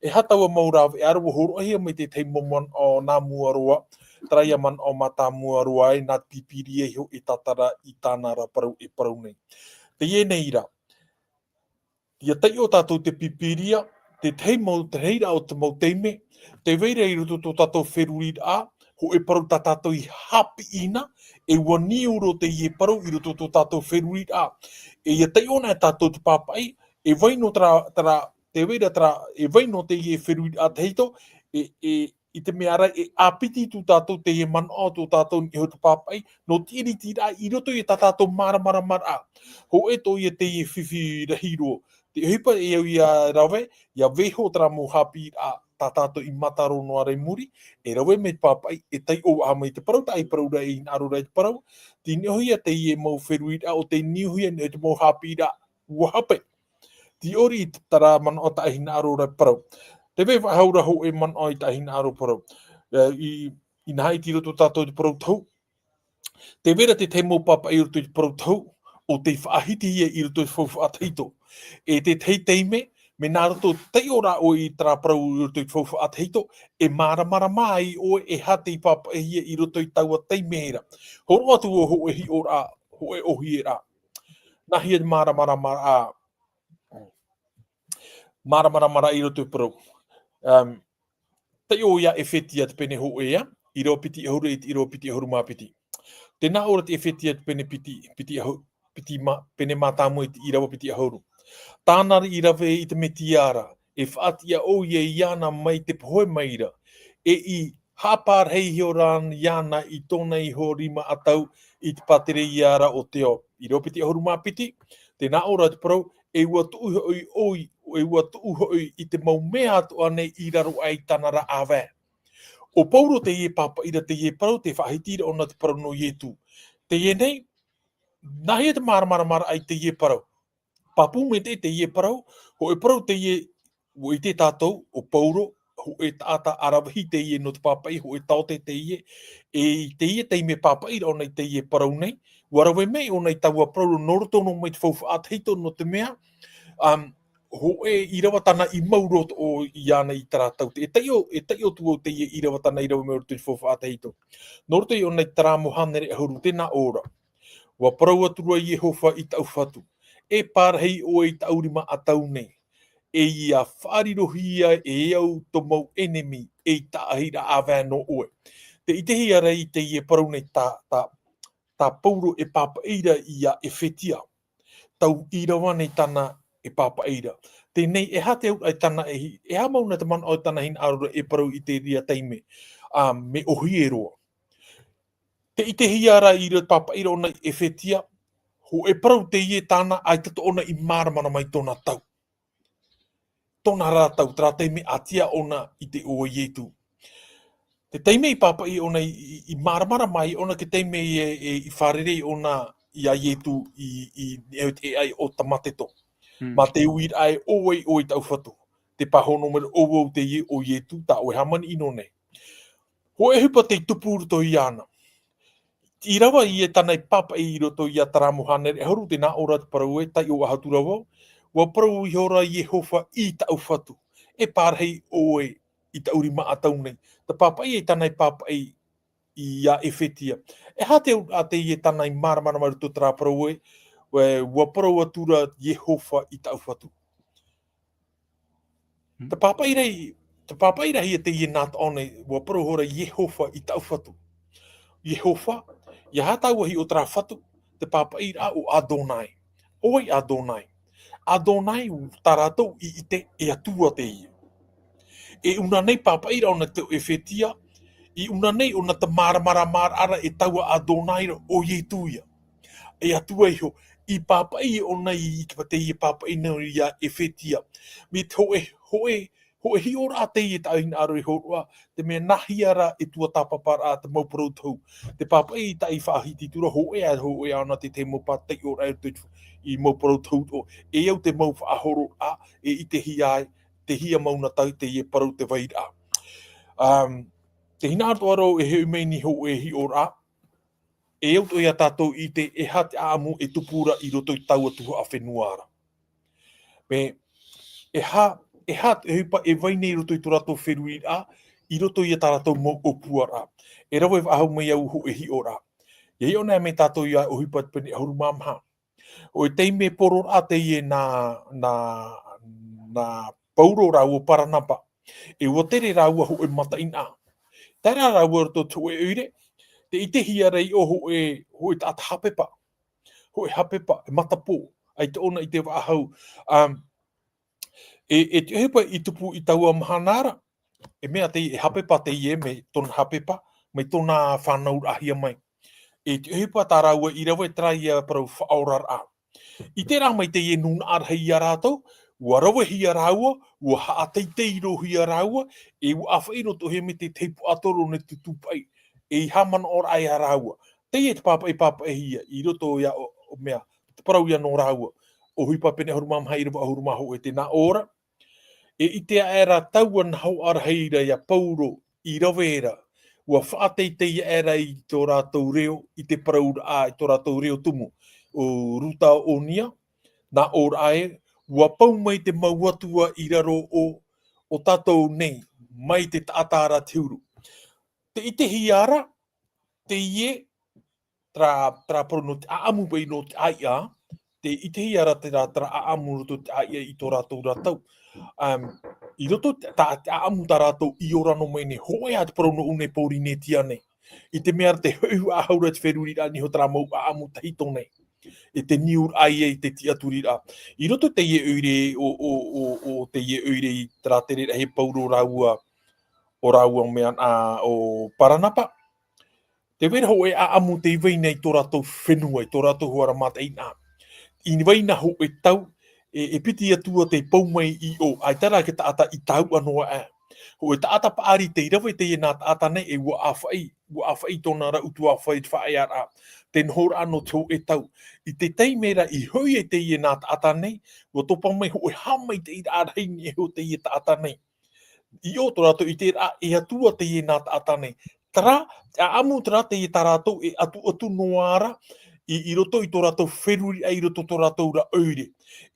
E aha taua mau rāveʻa ra ʻua hōroʻahia mai te tahi mau manaʻo nā mua roa, terā ia manaʻo mātāmua roa ē, nā te Pīpīria iho e tātara i tāna ra parau e parau nei. Teie nei rā, ʻia taiʻo tātou te Pīpīria, te tahi mau, te reira o te mau taime, tē vai ra i roto tō tātou feruriraʻa, hōʻē parau tā tātou i haʻapiʻi na, e ʻua niu roa teie parau i roto tō tātou feruriraʻa. E ʻia taiʻo na e tātou te pāpaʻi, e vai noa terā, terā, tē vai ra terā, e vai noa teie feruriraʻa tahito, e, e, i te mea ra e ʻāpiti tū tātou teie manaʻo tō tātou i niʻa iho te pāpaʻi, nō te ʻiritiraʻa i roto i tā tātou māramaramaraʻa. Hōʻē atoʻa ia teie fifi rahi roa. Te ʻohipa e au ia rave, ʻia vaiiho terā mau haʻapiʻiraʻa tā tātou i mātaro noa ra i muri, e rave mai te pāpaʻi, e taiʻo ā mai te parau, tā ʻoe i parau ra, e hinaʻaro ra i te parau, tē niʻa iho ia teie mau feruriraʻa ʻo tē niu ia i niʻa i te mau haʻapiʻiraʻa ʻua hape. Tē ʻori i terā manaʻo tā ʻoe i hinaʻaro ra i parau. Tē vai faʻahou ra hōʻē manaʻo i tā ʻoe i hinaʻaro parau. E, i, inaha i te roto tātou i te parau tohu. Tē vai ra te tahi mau pāpaʻi i roto i te parau tohu, ʻo tei faʻahiti ia i roto i te faufaʻa tahito. E te tahi taime, mea nā roto taiʻo ra ʻoe i terā parau i roto i te faufaʻa tahito, e māramarama ai ʻoe e aha tei pāpaʻihia i roto i taua taime ra. Hōroʻa atu ʻoe hōʻē hiʻoraʻa, hōʻē ʻohie ra. Nā hea te māramarama, ā, māramarama ra i roto i te parau. Um, Taiʻo ia Efetia te pene hōʻē, ʻīrava piti ʻahuru i te ʻīrava piti ʻahuru mā piti. Tē nā ʻō ra te Efetia te pene piti, piti ʻahu-, piti ma-, pene mātāmua i te ʻīrava piti ʻahuru. Tāna i rave i te Mesia ra, e faʻatiʻa ʻoia iāna mai te pohe maira, e i haʻapārahi iho ra iāna i tōna iho rima ʻatau i te pātireia ra o te ao. ʻĪrava piti ʻahuru mā piti, tē nā ʻō ra te parau, e ʻua tuʻu hoʻi ʻoia, e ʻua tuʻu hoʻi i te mau mea atoʻa nei i raro aʻe i tāna ra ʻāvae. ʻO Pauro teie e pāpaʻi ra teie parau, tē faʻahiti ra ʻōna te parau nō Ietu. Teie nei, nāhea te māramarama ra i teie parau? Pāpū maitaʻi teie parau, hōʻē parau teie, ʻua ʻite tātou, ʻo Pauro, hōʻē taʻata ʻaravihi teie nō te pāpaʻi, hōʻē taote teie, e i teie taime pāpaʻi ra ʻōna i teie parau nei, ʻua rave mai ʻōna i taua parau nō roto noa mai te faufaʻa tahito nō te mea, um, hōʻē ʻīrava tāna i mau roa atoʻa iāna i terā tau. E taiʻo, e taiʻo atu vau teie ʻīrava tāna i rave mai roto i te faufaʻa tahito. Nō roto iāna i terā mau hānere ʻahuru, tē nā ʻō ra. ʻUa parau atu ra Iehova i tāʻu Fatu, e pārahi ʻoe i tāʻu rima ʻatau nei, e ʻia faʻarirohia e au tō mau ʻenemi, e i taʻahi ra ʻāvae nō ʻoe. Tē ʻitehia ra i teie parau nei tā, tā, tā Pauro e pāpaʻi ra ia Efetia. Tau ʻīrava nei tāna e pāpaʻi ra. Teie nei, e aha te auraʻa tāna e hi-, e aha mau nā te manaʻo tāna hinaʻaro ra e parau i te reira taime, ā, mea ʻōhie roa. Tē ʻitehia ra i roto i te pāpaʻi ra ʻōna i Efetia, hōʻē parau teie tāna ʻaita atoʻa ʻōna i māramarama i tōna tau. Tōna ra tau, terā taime ʻātia ʻōna i te iʻoa o Ietu. Te taime i pāpaʻi ʻōna i, i, i māramarama ai ʻōna te taime e, e, i fārerei ʻōna ia Ietu i, i, i te ʻēʻa o Tamateto. Mm. Mā te uiraʻa ē, ʻo vai ʻoe i tāʻu Fatu. Te pāhono mai ra, ʻo vau teie ʻo Ietu, tā ʻoe e hāmani ʻino nei. Hōʻē ʻohipa tei tupu i roto iāna. ʻĪrava ïa tāna e pāpaʻi i roto ia terā mau hānere ʻahuru, tē nā ʻō ra te parau ē, taiʻo atu ra vau, ʻua parau ihora Iehova i tāʻu Fatu, e pārahi ʻoe i tāʻu rima ʻatau nei. Te pāpaʻi e tāna e pāpaʻi ia Efetia. E aha te auraʻa teie tāna i māramarama i roto i terā parau ē, ʻua, ʻua parau atu ra Iehova i tāʻu Fatu. Hmm. Te pāpaʻi ra, te pāpaʻi ra ïa teie nā taʻo nei, ʻua parau ihora Iehova i tāʻu Fatu. Iehova, ʻeiaha tāua hiʻo terā Fatu, te pāpaʻi ra ʻo Adonai. ʻO vai Adonai? Adonai, tā rātou i ʻite, e Atua teie. E ʻuna nei pāpaʻi ra ʻōna te Efetia, i ʻuna nei ʻōna te māramarama ra e taua Adonai ra ʻo Ietu ïa. E Atua iho, i pāpaʻi ʻōna i, i te, teie pāpaʻi nei ia Efetia. Mai te hōʻē, hōʻē, hōʻē hiʻoraʻa teie tā ʻoe hinaʻaro e hōroʻa, te mea nāhea rā e tuatāpaparaʻa te mau parau tohu. Te pāpaʻi tā i faʻahiti atu ra, hōʻē ā, hōʻē ā ʻōna te, te mau pāpaʻi ʻōraʻa i te, i mau parau tohu, ʻo, e au te mau faʻahororaʻa, e ʻitehia ai, te hia mau nā tau teie parau te vairaʻa. Um, te hinaʻaro atoʻa ra e hoʻi mai nei hōʻē hiʻoraʻa, e au atoʻa ia tātou i ʻite e aha te ʻāʻamu e tupu ra i roto i taua tuhaʻa fenua ra. Mai, e aha, e aha te ʻohipa e vai nei i roto i tō rātou feruriraʻa, i roto ia tā rātou mau ʻōpuaraʻa. E rave faʻahou mai au hōʻē hiʻoraʻa. ʻIa hiʻo anaʻe mai tātou ia ʻohipa te pene ʻahuru mā maha. ʻO te taime poroʻraʻa teie nā, nā, nā Pauro rāua Paranapa. E ʻua tere rāua hōʻē mataʻeinaʻa. Tae ra rāua i roto i te hōʻē ʻoire, tē ʻitehia ra ʻo hōʻē, hōʻē taʻata hapepa. Hōʻē hapepa, e matapō, ʻaita ʻōna i te vaʻa hau. Um, e, e te ʻohipa i tupu i taua mahana ra, e mea teie, e hapepa teie mai tōna hapepa, mai tōna fānauraʻahia mai. E te ʻohipa tā rāua i rave terā ïa parau faʻaoraraʻa. ʻIte rā mai teie nūnaʻa rahi ia rātou, ʻua ravehia rāua, ʻua haʻateitei roa hia rāua, e ʻua ʻāfaʻi roa atoʻa hia mai te tahi puaʻatoro nō te tūpaʻi, e ʻeiaha manaʻoraʻa ia rāua. Teie te pāpaʻi, pāpaʻihia, i roto ia ʻo, ʻo mea, te parau ïa nō rāua. ʻOhipa pene ʻahuru mā maha ʻīrava ʻahuru mā hōʻē, tē nā ʻō ra, e ʻite aʻera taua nahoʻa rahi ra ia Pauro i rave ra, ʻua faʻateitei aʻera i tō rātou reo, i te parauraʻa, i tō rātou reo tumu, ʻo Rutaʻōnia, nā ʻōraʻa ē, ʻua pau mai te mau atua i raro o, o tātou nei, mai te taʻata ra te huru. Tē ʻitehia ra, teie, terā, terā parau nō te ʻāʻamu paʻi nō te ʻāiʻa, tē ʻitehia ra terā, terā ʻāʻamu roto te ʻāiʻa i tō rātou ra tau. Um, I roto i te, tā, te ʻaʻamu tā rātou i ora noa mai nei, hōʻē ā te parau nō ʻu nei Pōrīnetia nei. I te mea ra te hoʻi faʻahou ra te feruriraʻa nei iho terā mau ʻaʻamu tahito nei. E te niuraʻa ia i te tiʻaturiraʻa. I roto i teie ʻoire, ʻo, ʻo, ʻo, ʻo teie ʻoire i terā tere rahi e Pauro rāua, ʻo rāua mea, ā, ʻo Paranapa. Tē vai ra hōʻē ʻaʻamu tei vai na i tō rātou fenua, i tō rātou hoara mataʻeinaʻa. I vai na hōʻē tau, e, e piti atua tei pau mai i ʻō, ʻaita rā te taʻata i tāuʻa noa aʻe. Hōʻē taʻata paʻari tei rave i teie nā taʻata nei, e ʻua ʻāfaʻi, ʻua ʻāfaʻi tōna ra ʻutuāfare i te faʻaearaʻa. Te nohoraʻa nō te hōʻē tau. I te taime ra i hoʻi ai teie nā taʻata nei, ʻua topa mai hōʻē haʻamaitaʻiraʻa rahi nei iho teie taʻata nei. I ʻō tō rātou i terā, e atua teie nā taʻata nei. Terā, ʻaʻamu terā teie tā rātou e atuatu noa ra, i, i roto i tō rātou feruriraʻa, i roto tō rātou ra ʻoire.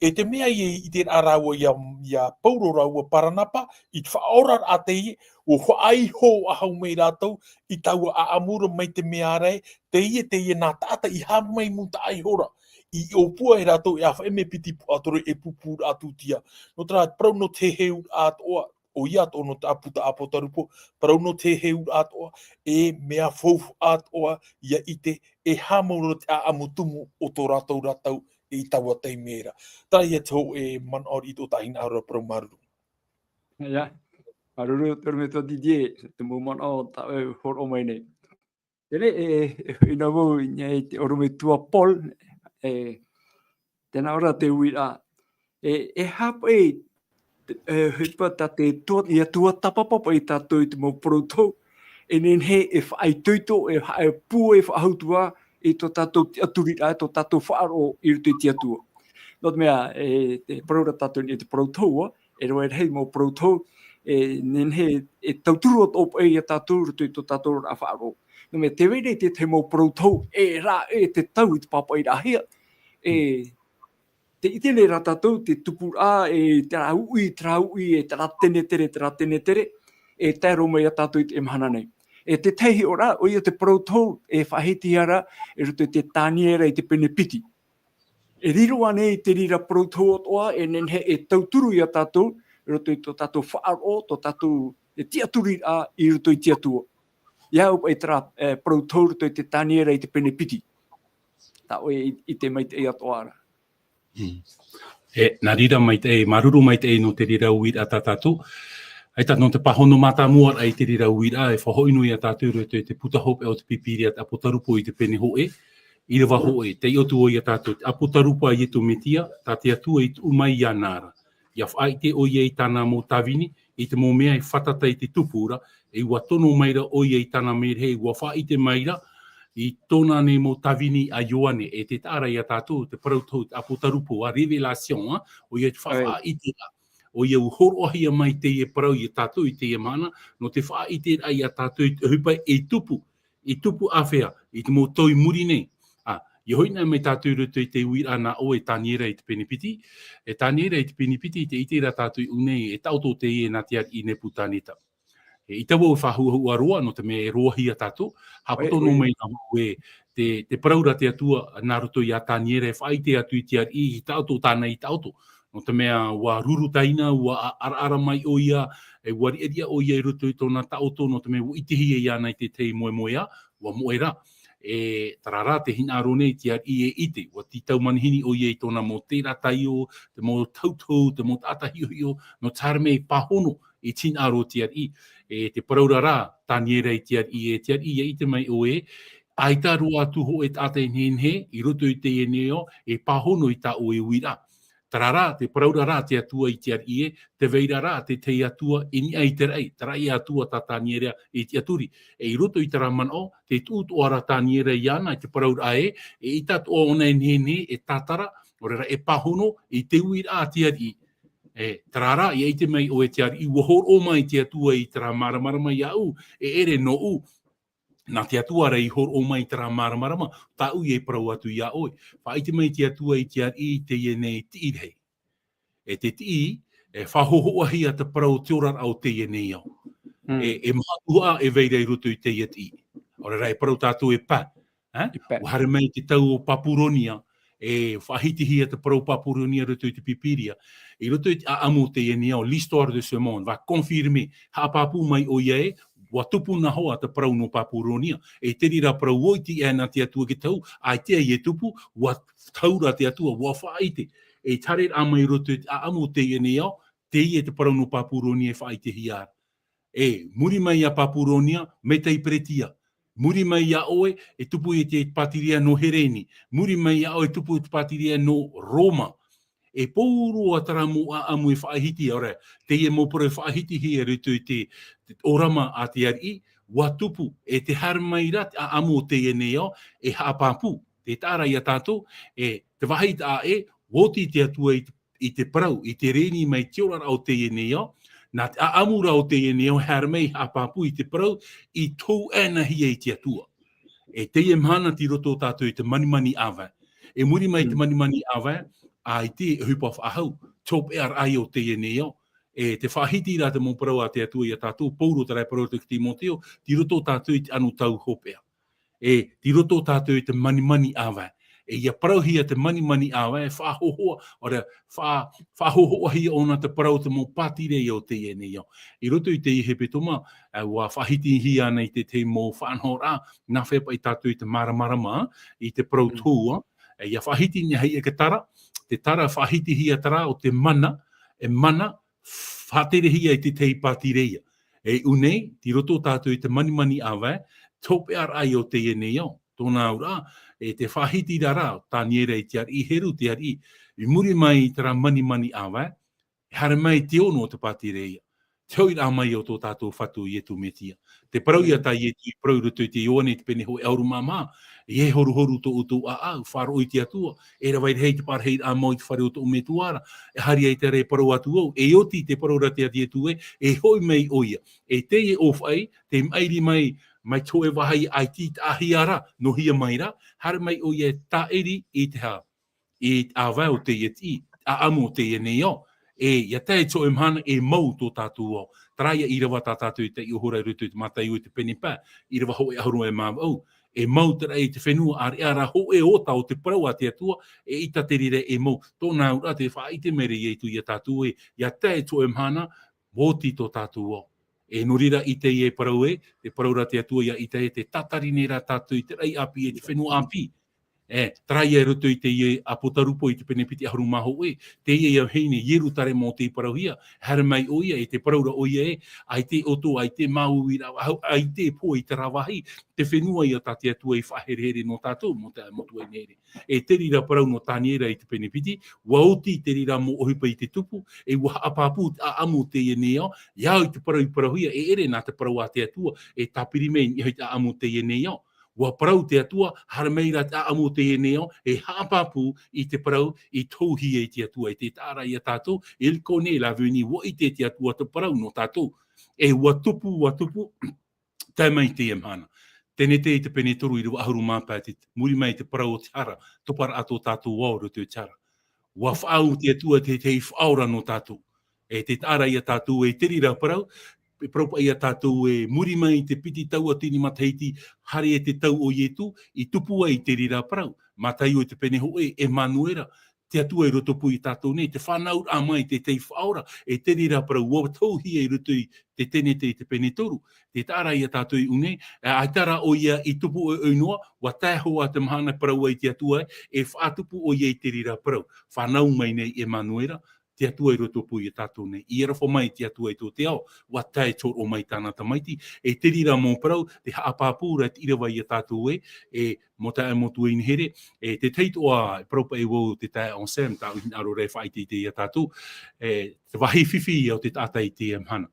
E te mea ia i terā rāua ia, ia Pauro rāua Paranapa, i te faʻaoraraʻa teie, ʻua faʻaiho faʻahou mai rātou, i taua ʻaʻamu ra mai te mea ra ē, teie, teie nā taʻata i haʻamata iho ra. I ʻōpua e rātou e ʻāfaʻi mea piti puaʻatore e pūpūraʻa tūtia. Nō terā, parau nō te heheuraʻa atoʻa, ʻoia atoʻa nō te ʻāputa ʻApotarupo, parau nō te heheuraʻa atoʻa, e mea faufaʻa atoʻa, ia ʻite, e haʻamau ra te ʻaʻamu tumu o tō rātou ra tau i taua taime ra. Terā ia te hōʻē manaʻo riʻi tō tāʻu hinaʻaro ra parau māuruuru. Ia, māuruuru, te ʻorometua Didier, te mau manaʻo tā ʻoe e hōroʻa mai nei. Tēnei, e, e, ʻino vau i niʻa i te ʻorometua Paul, e, tēnā ora te uiraʻa. E, e aha paʻi, e, ʻohipa tā te tua, ʻia tuatāpapa paʻi tātou i te mau parau tohu, e nehenehe e faʻaitoito, e faʻa-, e pūai faʻahou atu ā i tō tātou tiʻaturiraʻa, tō tātou faʻaroʻo i roto i te Atua. Nō te mea, e, te parau ra tātou i niʻa i te parau tohu, e rave rahi mau parau tohu, e nehenehe e tauturu atoʻa paʻi ia tātou i roto i tō tātou oraraʻa faʻaroʻo. Nō te mea, tē vai ra te, te mau parau tohu, e rave te tau i te pāpaʻiraʻahia, e, tē ʻite nei rā tātou, te tupuraʻa, e terā uʻi, terā uʻi, e terā tenetere, terā tenetere, e tae roa mai ia tātou i teie mahana nei. E te tahi hiʻoraʻa, ʻoia te parau tohu, e faʻahitihia ra, i roto i te Taniera i te pene piti. E riro ānei te reira parau tohu atoʻa, e nehenehe e tauturu ia tātou, i roto i tō tātou faʻaroʻo, tō tātou e tiʻaturiraʻa i roto i te Atua. ʻIa au paʻi terā, e, parau tohu i roto i te Taniera i te pene piti. Tā ʻoe i, ʻite maitaʻi atoʻa ra. Mm. E, nā reira maitaʻi, māuruuru maitaʻi nō te reira uiraʻa tā tātou. ʻAita nō te pāhono mātāmua ra i te reira uiraʻa, e faʻahoʻi noa ia tātou i roto i te puta hopeʻa o te Pīpīria, te ʻApotarupo i te pene hōʻē, ʻīrava hōʻē, tē ʻite atu ʻoia tātou, te ʻApotarupo a Ietu Metia, tā te Atua i tuʻu mai iāna ra. ʻIa faʻaʻite ʻoia i tāna mau tāvini, i te mau mea e fātata i te tupu ra, e ʻua tono mai ra ʻoia i tāna merahi, ʻua faʻaʻite mai ra, i tōna nei mau tāvini a Ioane, e te taʻa ra ia tātou, te parau tohu, te ʻApotarupo, a Révélation, a, ʻoia te fa-, ʻoia. Faʻaʻiteraʻa, ʻoia ʻua hōroʻahia mai teie parau ia tātou i teie mahana, nō te faʻaʻiteraʻa ia tātou i te ʻohipa e tupu, e tupu āfea, i te mau tau i muri nei. A, ʻia hoʻi noa mai tātou i roto i te uiraʻa nā ʻoe e Taniera i te pene piti, e Taniera i te pene piti, tē ʻite ra tātou i ʻō nei, e taʻoto teie nā te ariʻi Nepukaneta. E, ʻaita vau e faʻahuahua roa, nō te mea e roaʻa ia tātou, haʻapoto noa mai nā vau ē, te, te parau ra te Atua, nā roto ia Taniera, e faʻaʻite atu i te ariʻi, i taʻoto tāna i taʻoto. Nō te mea, ʻua ruru taina, ʻua a-, araara mai ʻoia, e ʻua riʻariʻa ʻoia i roto i tōna taʻoto, nō te mea, ʻua ʻitehia iāna i te tahi moemoeā, ʻua moʻe ra. E, terā rā te hinaʻaro nei te ariʻi e ʻite, ʻua tītau manihini ʻoia i tōna mau tērā taio, te mau tautou, te mau taʻata hiʻohiʻo, nō te haere mai e pāhono i te hinaʻaro o te ariʻi. E, te parau ra rā, Taniera i te ariʻi, e te ariʻi, ʻia ʻite mai ʻoe, ʻaita roa atu hōʻē taʻata e nehenehe, i roto i teie nei ao, e pāhono i tā ʻoe uiraʻa. Terā rā, te parau ra rā te Atua i te ariʻi ē, tē vai ra rā te tahi Atua i niʻa i te raʻi, terā ïa Atua tā Taniera i tiʻaturi. E i roto i terā manaʻo, tē tuʻu atoʻa ra Taniera iāna i te parau ra ē, e ʻaita atoʻa ʻōna e nehenehe, e tātara, ʻaore rā e pāhono i te uiraʻa a te ariʻi. E, terā rā, ʻia ʻite mai ʻoe te ariʻi, ʻua hōroʻa mai te Atua i terā māramarama iāʻu, e ʻere nōʻu, nā te Atua rā i hōroʻa mai terā māramarama, tāʻu ïa e parau atu iā ʻoe. Faʻaʻite mai te Atua i te ariʻi i teie nei tiʻi rahi. E te tiʻi, e faʻahōhoʻahia te parau o te oraraʻa o teie nei ao. Mm. E, e maha tuhaʻa e vai ra i roto i teie tiʻi. ʻAore rā e parau tātou e pain, e? E pain. ʻUa haere mai te tau o Papuronia, E faʻahitihia te parau Papuronia i roto i te Pīpīria. I roto i te ʻāʻamu o teie nei ao, l'histoire de ce monde va confirmer, haʻapāpū mai ʻoia ē, ʻua tupu noa te parau nō Papuronia. E te reira parau ʻua ʻite ʻē na te Atua i te hau, ʻaita e tupu, ʻua hau ra te Atua, ʻua faʻaʻite. E te haereraʻa mai i roto i te ʻāʻamu o teie nei ao, teie te parau nō Papuronia e faʻaʻitehia ra. E, muri mai iā Papuronia, mai te Peretia. Muri mai iā ʻoe, e tupu i te pātireia nō Hereni. Muri mai iā ʻoe, e tupu i te pātireia nō Roma. E pauroa terā mau ʻāʻamu e faʻahiti, ʻaore, teie mau parau e faʻahitihia i roto i te, te ʻōrama a te ariʻi, ʻua tupu, e te haere mai ra te ʻāʻamu o teie nei ao, e haʻapāpū. Tē taʻa ra iā tātou, e te vāhi taʻa ʻē, ʻua oti te Atua i te i te parau, i te reni mai te oraraʻa o teie nei ao, nā te ʻāʻamu ra o teie nei ao, haere mai haʻapāpū i te parau, i tō ʻēnahia i te Atua. E teie mahana tei roto tātou i te manimani ʻāvae. E muri mai te manimani ʻāvae, ʻaita e ʻohipa faʻahou, te hopeʻaraʻa o teie nei ao. E te faʻahiti ra te mau parau a te Atua iā tātou, Pauro terā e parau i te Timoteo, tei roto tātou i te anotau hopeʻa. E, tei roto tātou i te manimani ʻāvae. E, ʻia parauhia te manimani ʻāvae, e faʻahōhoʻa, ʻaore, faʻa-, faʻahōhoʻahia ʻōna te parau te mau pātireia o teie nei ao. I roto i te hepetoma, e, ʻua faʻahitihia ana i te, te mau faʻanahoraʻa, nā fea paʻi tātou i te māramarama, i te parau tohu, e, ʻia faʻahiti nei hoʻi e te tara, te tara faʻahitihia terā o te mana, e mana, faʻaterehia i te tahi pātireia. E ʻu nei, tei roto tātou i te manimani ʻāvae, te hopeʻaraʻa o teie nei ao, tōna auraʻa, e te faʻahiti ra ra, Taniera i te ariʻi Heru, te ariʻi, i muri mai i terā manimani ʻāvae, e haere mai te ono o te pātireia. Te hoʻiraʻa mai o tō tātou Fatu Ietu Metia. Te parau ia tā Ietu i parau i roto i te Ioane i te pene hōʻē ʻahuru mā maha, e horuhoru tō ʻoutou ʻāʻau, faʻaroʻo i te Atua, e rave rahi te parahiraʻa mau i te fare o tōʻu Metua ra, e haere ai te reira e parau atu au, e oti te parau ra te Ietu ē, e hoʻi mai ʻoia. E teie ʻōfaʻi, tē maʻiri mai, mai te hōʻē vāhi ʻaita i taʻahia ra, nohia mai ra, haere mai ʻoia e tāʻiri i te hā. I te ʻāvae o teie tiʻi, ʻāʻamu o teie nei ao. E, ʻia tae te hōʻē mahana, e mau tō tātou ao. Terā ia ʻīrava tā tātou i taiʻo ra i roto i te Mataio i te pene pae, ʻīrava hōʻē ʻahuru e mā vaʻu. E mau terā i te fenua, ʻāreʻa rā hōʻē ota o te parau a te Atua, e ʻaita te reira e mau. Tōna auraʻa tē faʻaʻite mai ra Ietu iā tātou ē, ʻia tae te hōʻē mahana, ʻua oti tō tātou ao. E nō reira i teie parau ē, te parau ra te Atua ʻia ʻite ē, tē tātari nei ra tātou i te raʻi ʻāpī, e te fenua ʻāpī. E, terā ia i roto i teie ʻApotarupo i te pene piti ʻahuru mā hōʻē, teie ia vahine, Ierutarema o tei parauhia, haere mai ʻoia, e te parau ra ʻoia ē, ʻaita e ʻoto, ʻaita e māuiui ra, ʻaita e pohe i terā vāhi, te fenua ia tā te Atua i faʻaherehere nō tātou, mau taeaʻe, mau tuahine here. E te reira parau nō Taniera i te pene piti, ʻua oti te reira mau ʻohipa i te tupu, e ʻua haʻapāpū te ʻāʻamu o teie nei ao, ʻia au i te parau i parauhia, e ʻere nā te parau a te Atua, e tāpiri mai i niʻa i te ʻāʻamu o teie nei ao. ʻUa parau te Atua, haere mai ra te ʻāʻamu o teie nei ao, e haʻapāpū i te parau, i tōhia e te Atua, e tē taʻa ra iā tātou, il connaît l'avenir, ʻua ʻite te Atua te parau nō tātou. E ʻua tupu, ʻua tupu, tae mai teie mahana. Tenete i te pene toru ʻīrava ʻahuru mā pae, tē muri mai te parau o te hara, toparaʻa tō tātou ao i roto i te hara. ʻUa faʻaau te Atua te, te faʻaora nō tātou. E tē taʻa ra iā tātou e te reira parau, e parau paʻi iā tātou e muri mai i te piti tauatini matahiti, haere e te tau o Ietu, i tupu ai te reira parau. Mataio i te pene hōʻē, Emanuera, te Atua i rotopū iā tātou nei, te fānauraʻa mai, te, te faʻaora, e te reira parau, ʻua tauhia i roto i te tenete i te pene toru. Tē taʻa ra iā tātou i ʻō nei, e, ʻaita rā ʻoia i tupu ʻoiʻoi noa, ʻua tae hoʻi te mahana parau ai te Atua ē, e faʻatupu ʻoia i te reira parau. Fānau mai nei Emanuera, te Atua i rotopū iā tātou nei. I aroha mai te Atua i tō te ao, ʻua tae tōroʻo mai tāna tamaiti, e te reira mau parau, tē haʻapāpū ra te ʻīrava iā tātou ē, e mau taeaʻe, mau tuahine here, e te tahi atoʻa, e parau paʻi vau te taeaʻe Anselme, tāʻu hinaʻaro ra e faʻaʻiteʻite iā tātou, e te vāhi fifi ia o te taʻata i teie mahana.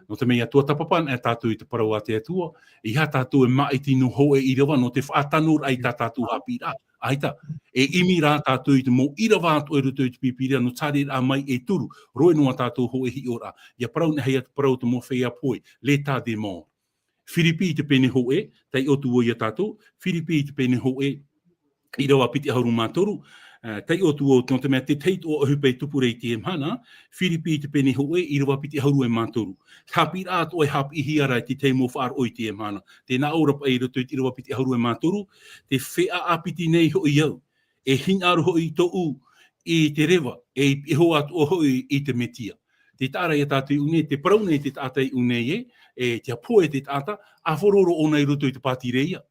Nō te mea ʻua tuatāpapa anaʻe tātou i te parau a te Atua, ʻeiaha tātou e māʻiti noa hōʻē ʻīrava nō te faʻatanoraʻa i tā tātou haʻapiʻiraʻa. ʻAita, e ʻimi rā tātou i te mau ʻīrava atoʻa i roto i te Pīpīria nō te haereraʻa mai e turu, roa noa tātou hōʻē hiʻoraʻa. ʻIa parau nei atu te parau te mau feiā pohe, l'état des morts. Firipi i te pene hōʻē, taiʻo atu vau iā tātou, Firipi i te pene hōʻē, ʻīrava piti ʻahuru mā toru, e, taiʻo atu vau, nō te mea te tahi atoʻa ʻohipa e tupu ra i teie mahana, Firipi i te pene hōʻē, ʻīrava piti ʻahuru e mā toru. Haʻapiʻiraʻa atoʻa e haʻapiʻihia ra i te tahi mau faʻaroʻo i teie mahana. Tē nā ʻō ra paʻi i roto i te ʻīrava piti ʻahuru e mā toru, tē feʻaʻa piti nei hoʻi au. e hinaʻaro hoʻi tōʻu i te reva, e, e hoa atu hoʻi i te Metia. Te taʻa ra ia tātou i ʻū nei, te parau nei te taʻata i ʻū nei ē, e te pohe te taʻata, ʻa faʻaroʻo ʻōna i roto i te pātireia.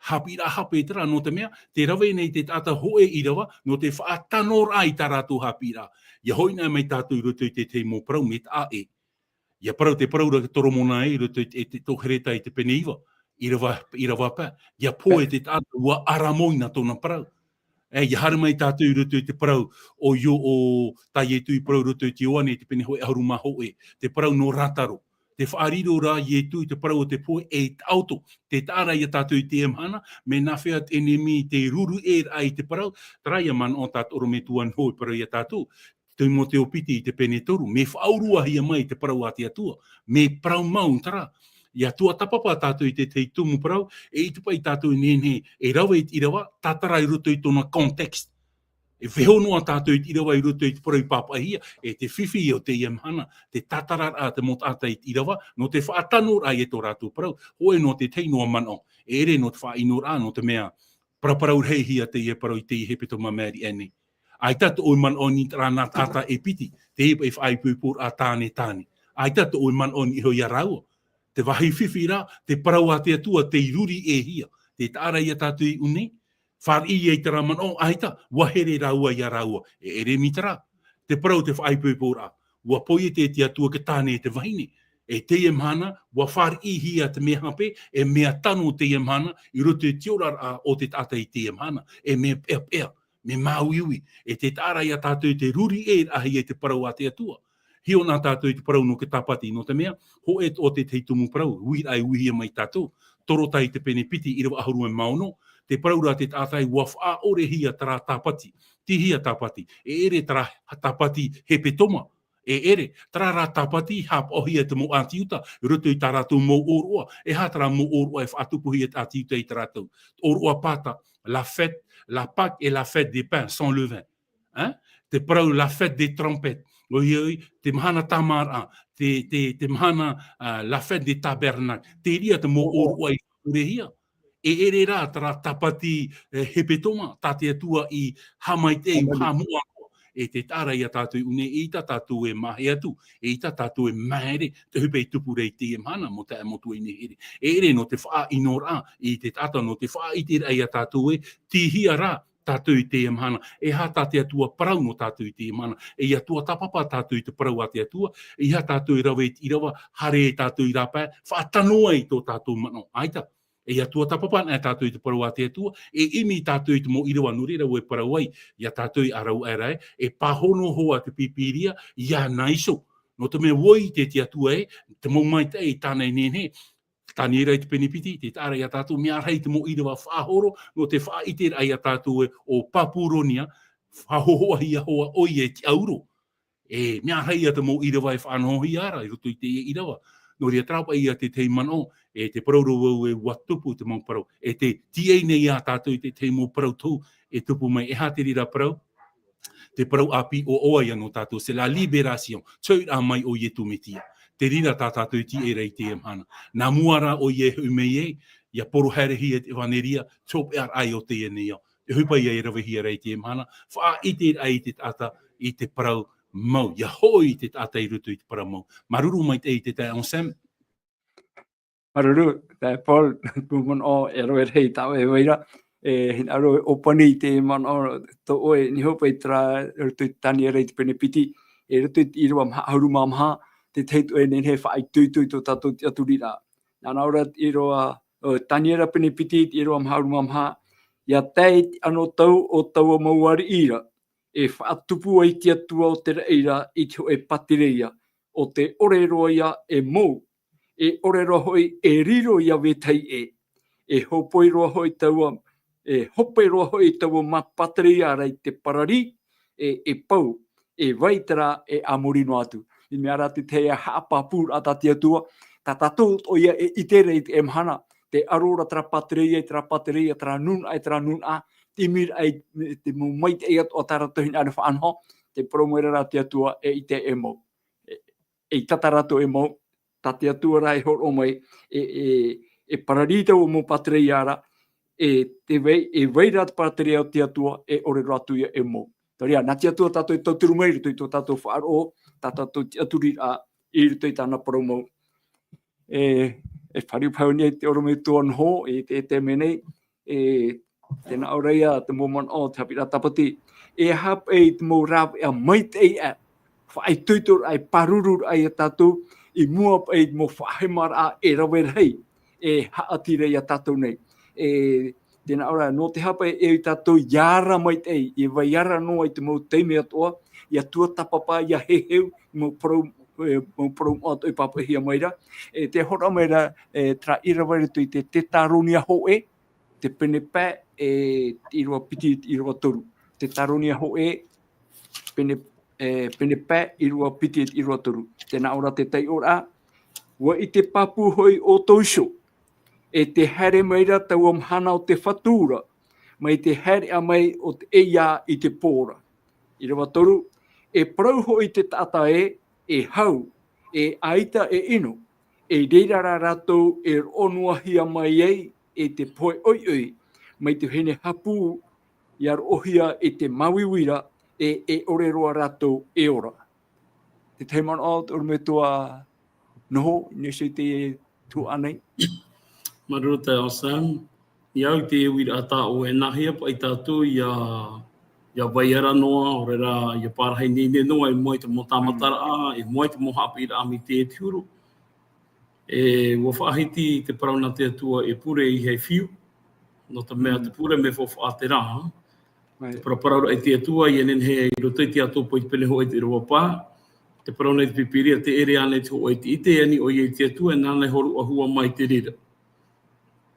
Haʻapiʻiraʻa hape terā, nō te mea, tē rave nei te taʻata hōʻē ʻīrava, nō te faʻatanoraʻa i tā rātou haʻapiʻiraʻa. ʻIa hoʻi anaʻe mai tātou i roto i te tahi mau parau, mea taʻa ē. ʻIa parau te parau ra Toromona ē, i roto i te, te, tō Hereta i te pene iva, ʻīrava, ʻīrava pae. ʻIa pohe te taʻata, ʻua ʻaramoina tōna parau. E, ʻia haere mai tātou i roto i te parau o Io-, o tā Ietu i parau i roto i te Ioane, te pene hōʻē ʻahuru mā hōʻē, te parau nō Rataro. Te faʻariro ra Ietu i te parau o te pohe, e taʻoto, te taʻa ra ia tātou i teie mahana, mea nāfea te ʻenemi tē ruru ʻē ra i te parau, terā ia manaʻo tā te ʻorometua Noho i parau ia tātou, Timoteo piti i te pene toru, mea faʻauruahia mai te parau a te Atua, mea parau mau terā. ʻIa tuatāpapa tātou i te tahi tumu parau, e ʻite paʻi tātou e nehenehe e rave i te ʻīrava, tātara i roto i tōna context. E vaiiho noa tātou i te ʻīrava i roto i te parau i pāpaʻihia, e te fifi o teie mahana, te tātararaʻa te mau taʻata i te ʻīrava, nō te faʻatanoraʻa i tō rātou parau, hōʻē noa te tahi noa manaʻo, e ʻere nō te faʻaʻinoraʻa, nō te mea, paraparau rahi hia teie parau i teie hepetoma maori aʻe nei. ʻAita tō ʻoe manaʻo i niʻa i terā nā taʻata e piti, teie paʻi faʻaipoiporaʻa tāne tāne. ʻAita tō ʻoe manaʻo i niʻa iho ia rāua. Te vāhi fifi ra, te parau a te Atua tei ruru ʻē hia. Te taʻa ra ia tātou i ʻū nei, fāriʻi ia i terā manaʻo, ʻaita, ʻua here rāua ia rāua. E ʻere mai terā. Te parau te faʻaipoiporaʻa. ʻUa poiete te Atua i te tāne e te vahine. E teie mahana, ʻua fāriʻihia te mea hape, e mea tano teie mahana, i roto i te oraraʻa o te taʻata i teie mahana. E mea peʻapeʻa, mea māuiui. E te taʻa ra ia tātou i te ruru ʻē rahi i te parau a te Atua. Hiʻo na tātou i te parau nō te tāpati, nō te mea, hōʻē atoʻa te tahi tumu parau, uiraʻa e uihia mai tātou, Torotai te pene piti, ʻīrava ʻahuru e mā ono, te parau ra te taʻata ē, ʻua faʻaʻorehia terā tāpati, tīhia tāpati, e ʻere terā tāpati hepetoma, e ʻere, terā rā tāpati, haʻapaʻohia te mau ʻĀti Iuta, i roto i tā rātou mau ʻōroʻa, e aha terā mau ʻōroʻa e faʻatupuhia e te ʻĀti Iuta i tā rātou, ʻōroʻa Pāta, la fête, la Pâque et la fête des pains sans levain. Hein? Te parau la fête des trompettes. ʻOia hoʻi, te mahana tāmāraʻa, te, te, te mahana, ā, la fête des tabernacles. Te reira te mau ʻōroʻa i faʻaʻorehia. E ʻere rā terā tāpati, e, hepetoma, tā te Atua i haʻamaitaʻi, haʻamaitaʻi. Haʻamoʻa. E te taʻa ra ia tātou i ʻū nei, eʻita tātou e mahe atu, eʻita tātou e māere, te ʻohipa i tupu ra i teie mahana, mau taeaʻe, mau tuahine here. E ʻere nō te faʻaʻinoraʻa i te taʻata, nō te faʻaʻiteraʻa ia tātou ē, tīhia rā tātou i teie mahana. E aha tā te Atua parau nō tātou i teie mahana. E ʻia tuatāpapa tātou i te parau a te Atua, e aha tātou e rave i te ʻīrava, haere tātou i rāpae, faʻatano ai tō tātou manaʻo. ʻAita, e ʻia tuatāpapa anaʻe tātou i te parau a te Atua, e ʻimi tātou i te mau ʻīrava, nō reira ʻoe e parau ai, ia tātou i ʻāraʻuaʻe ra ē, e pāhono hoʻi te Pīpīria, iāna iho. Nō te mea ʻua ʻite te Atua ē, te mau maitaʻi i tāna e nehenehe, Taniera i te pene piti, te taʻa ra ia tātou, mea rahi te mau ʻīrava faʻahoro, nō te faʻaʻiteraʻa ia tātou ē, ʻo Papuronia, faʻahōhoʻahia hoʻi ʻoia i te ʻauro. E, mea rahi ia te mau ʻīrava e faʻanahohia ra, i roto i te ʻīrava. Nō reira terā paʻi ia te tahi manaʻo, e te parau ra vau ē ʻua tupu te mau parau. E te tīaʻi nei ia tātou i te tahi mau parau tohu, e tupu mai, e aha te reira parau? Te parau ʻāpī ʻoaʻoa ia nō tātou, c'est la libération. Te hoʻiraʻa mai o Ietu Metia. Te reira tā tātou i tīaʻi ra i teie mahana. Nā mua rā ʻoia e hoʻi mai ai, ʻia poro haerehia te ʻevaneria, te hopeʻaraʻa o teie nei ao. Te ʻohipa ia e ravehia ra i teie mahana, faʻaʻiteraʻa i te taʻata, i te parau mau, ʻia hoʻi te taʻata i roto i te parau mau. Māuruuru maitaʻi i te taeaʻe Anselme. Māuruuru, taeaʻe Paul, tumu manaʻo e rave rahi tāʻu e vai ra, e hinaʻaro e ʻōpani i te manaʻo tō ʻoe, i niʻa hoʻi i terā, i roto i Taniera i te pene piti, i roto i te ʻīrava maha ʻahuru mā maha, te tahi atoʻa e nehenehe e faʻaitoito i tō tātou tiʻaturiraʻa. Nā, nā ʻō ra te ʻīrava, ʻo Taniera pene piti, te ʻīrava maha ʻahuru mā maha, ʻia tae i te anotau o taua mau ariʻi ra, e faʻatupu ai te Atua o te raʻi ra i te hōʻē pātireia, ʻo tē ʻore roa ia e mou, e ʻore roa hoʻi e riro ia vetahi ʻē, e hōpoi roa hoʻi taua, e hope roa hoʻi taua mau pātireia ra i te pararī, e, e pau, e vai terā e a muri noa atu. I mea rā te tahi haʻapāpūraʻa tā te Atua, tā tātou atoʻa ia e ʻite ra i teie mahana, tē aro ra terā pātireia, terā pātireia, terā nūnaʻa, terā nūnaʻa, te ʻimiraʻa i te mau maitaʻi atoʻa tā rātou hinaʻaro e faʻanaho, tē parau mai ra te Atua e ʻite e mou. E, ʻeita tā rātou e mou, tā te Atua rā e hōroʻa mai, e, e, e pararī taua mau pātireia ra, e te vai, e vai ra te parau terā o te Atua, e ʻore roa atu ia e mau. Terā, nā te Atua tātou e tauturu mai i roto i tō tātou faʻaroʻo, tā tātou tiʻaturiraʻa, i roto i tāna parau mau. E, e fāriu paha nei te ʻorometua Noho, i te, te mea nei, e, tēnā ʻoe ia te mau manaʻo o te haʻapiʻiraʻa tāpati. E aha paʻi te mau rāveʻa maitaʻi ā, faʻaitoitoraʻa, e pāruruaraʻa ia tātou, i mua paʻi i te mau faʻahemaraʻa e rave rahi, e haʻati ra ia tātou nei. E, tēnā ʻoe, nō te aha paʻi e tātou i ara maitaʻi, e vai ara noa i te mau taime atoʻa, ʻia tuatāpapa, ʻia heheu, mau parau, e, mau parau atoʻa i pāpaʻihia mai ra. E, tē hōroʻa mai ra, e, terā i rave i roto i te Teuteronomio hōʻē, te pene pae, e, te ʻīrava piti, te ʻīrava toru. Teuteronomio hōʻē, pene, e, pene pae, ʻīrava piti, ʻīrava toru. Tēnā ʻoe te taiʻoraʻa, ʻua ʻite pāpū hoʻi ʻoutou iho, e tē haere mai ra taua mahana o te Fatu ra, mai te haereʻa mai o te ʻeiā i te pō ra. ʻĪrava toru, e parau hoʻi te taʻata ē, e hau, e ʻaita e ʻino, e reira rā rātou e roʻo noa hia mai ai, e te pohe ʻoiʻoi, mai te vahine hapū, ʻia roʻohia e te māuiui ra, e, e ʻore roa rātou e ora. Te tahi manaʻo o te ʻorometua Noho, i niʻa iho i te tuhaʻa nei. Māuruuru taeaʻe Sam. I au te uiraʻa tā ʻoe, e nāhea paʻi tātou ʻia, ʻia vai ara noa, ʻaore rā, ʻia parahi ineine noa, i mua i te mau tāmataraʻa, i mua i te mau haʻapiʻiraʻa mai te, te huru. E, ʻua faʻahiti te parau nā te Atua e pure ʻeiaha e fiu, nō te mea te pure mea faufaʻa terā. Te paraparauraʻa i te Atua, ʻia nehenehe i roto i te Atua, paʻi te pene hōʻē te ʻīrava pae. Te parau nei te Pīpīria, tē ʻere ānei te hōʻē i te ʻite, e ani ʻoia i te Atua, e nāna e hōroʻahua mai te reira.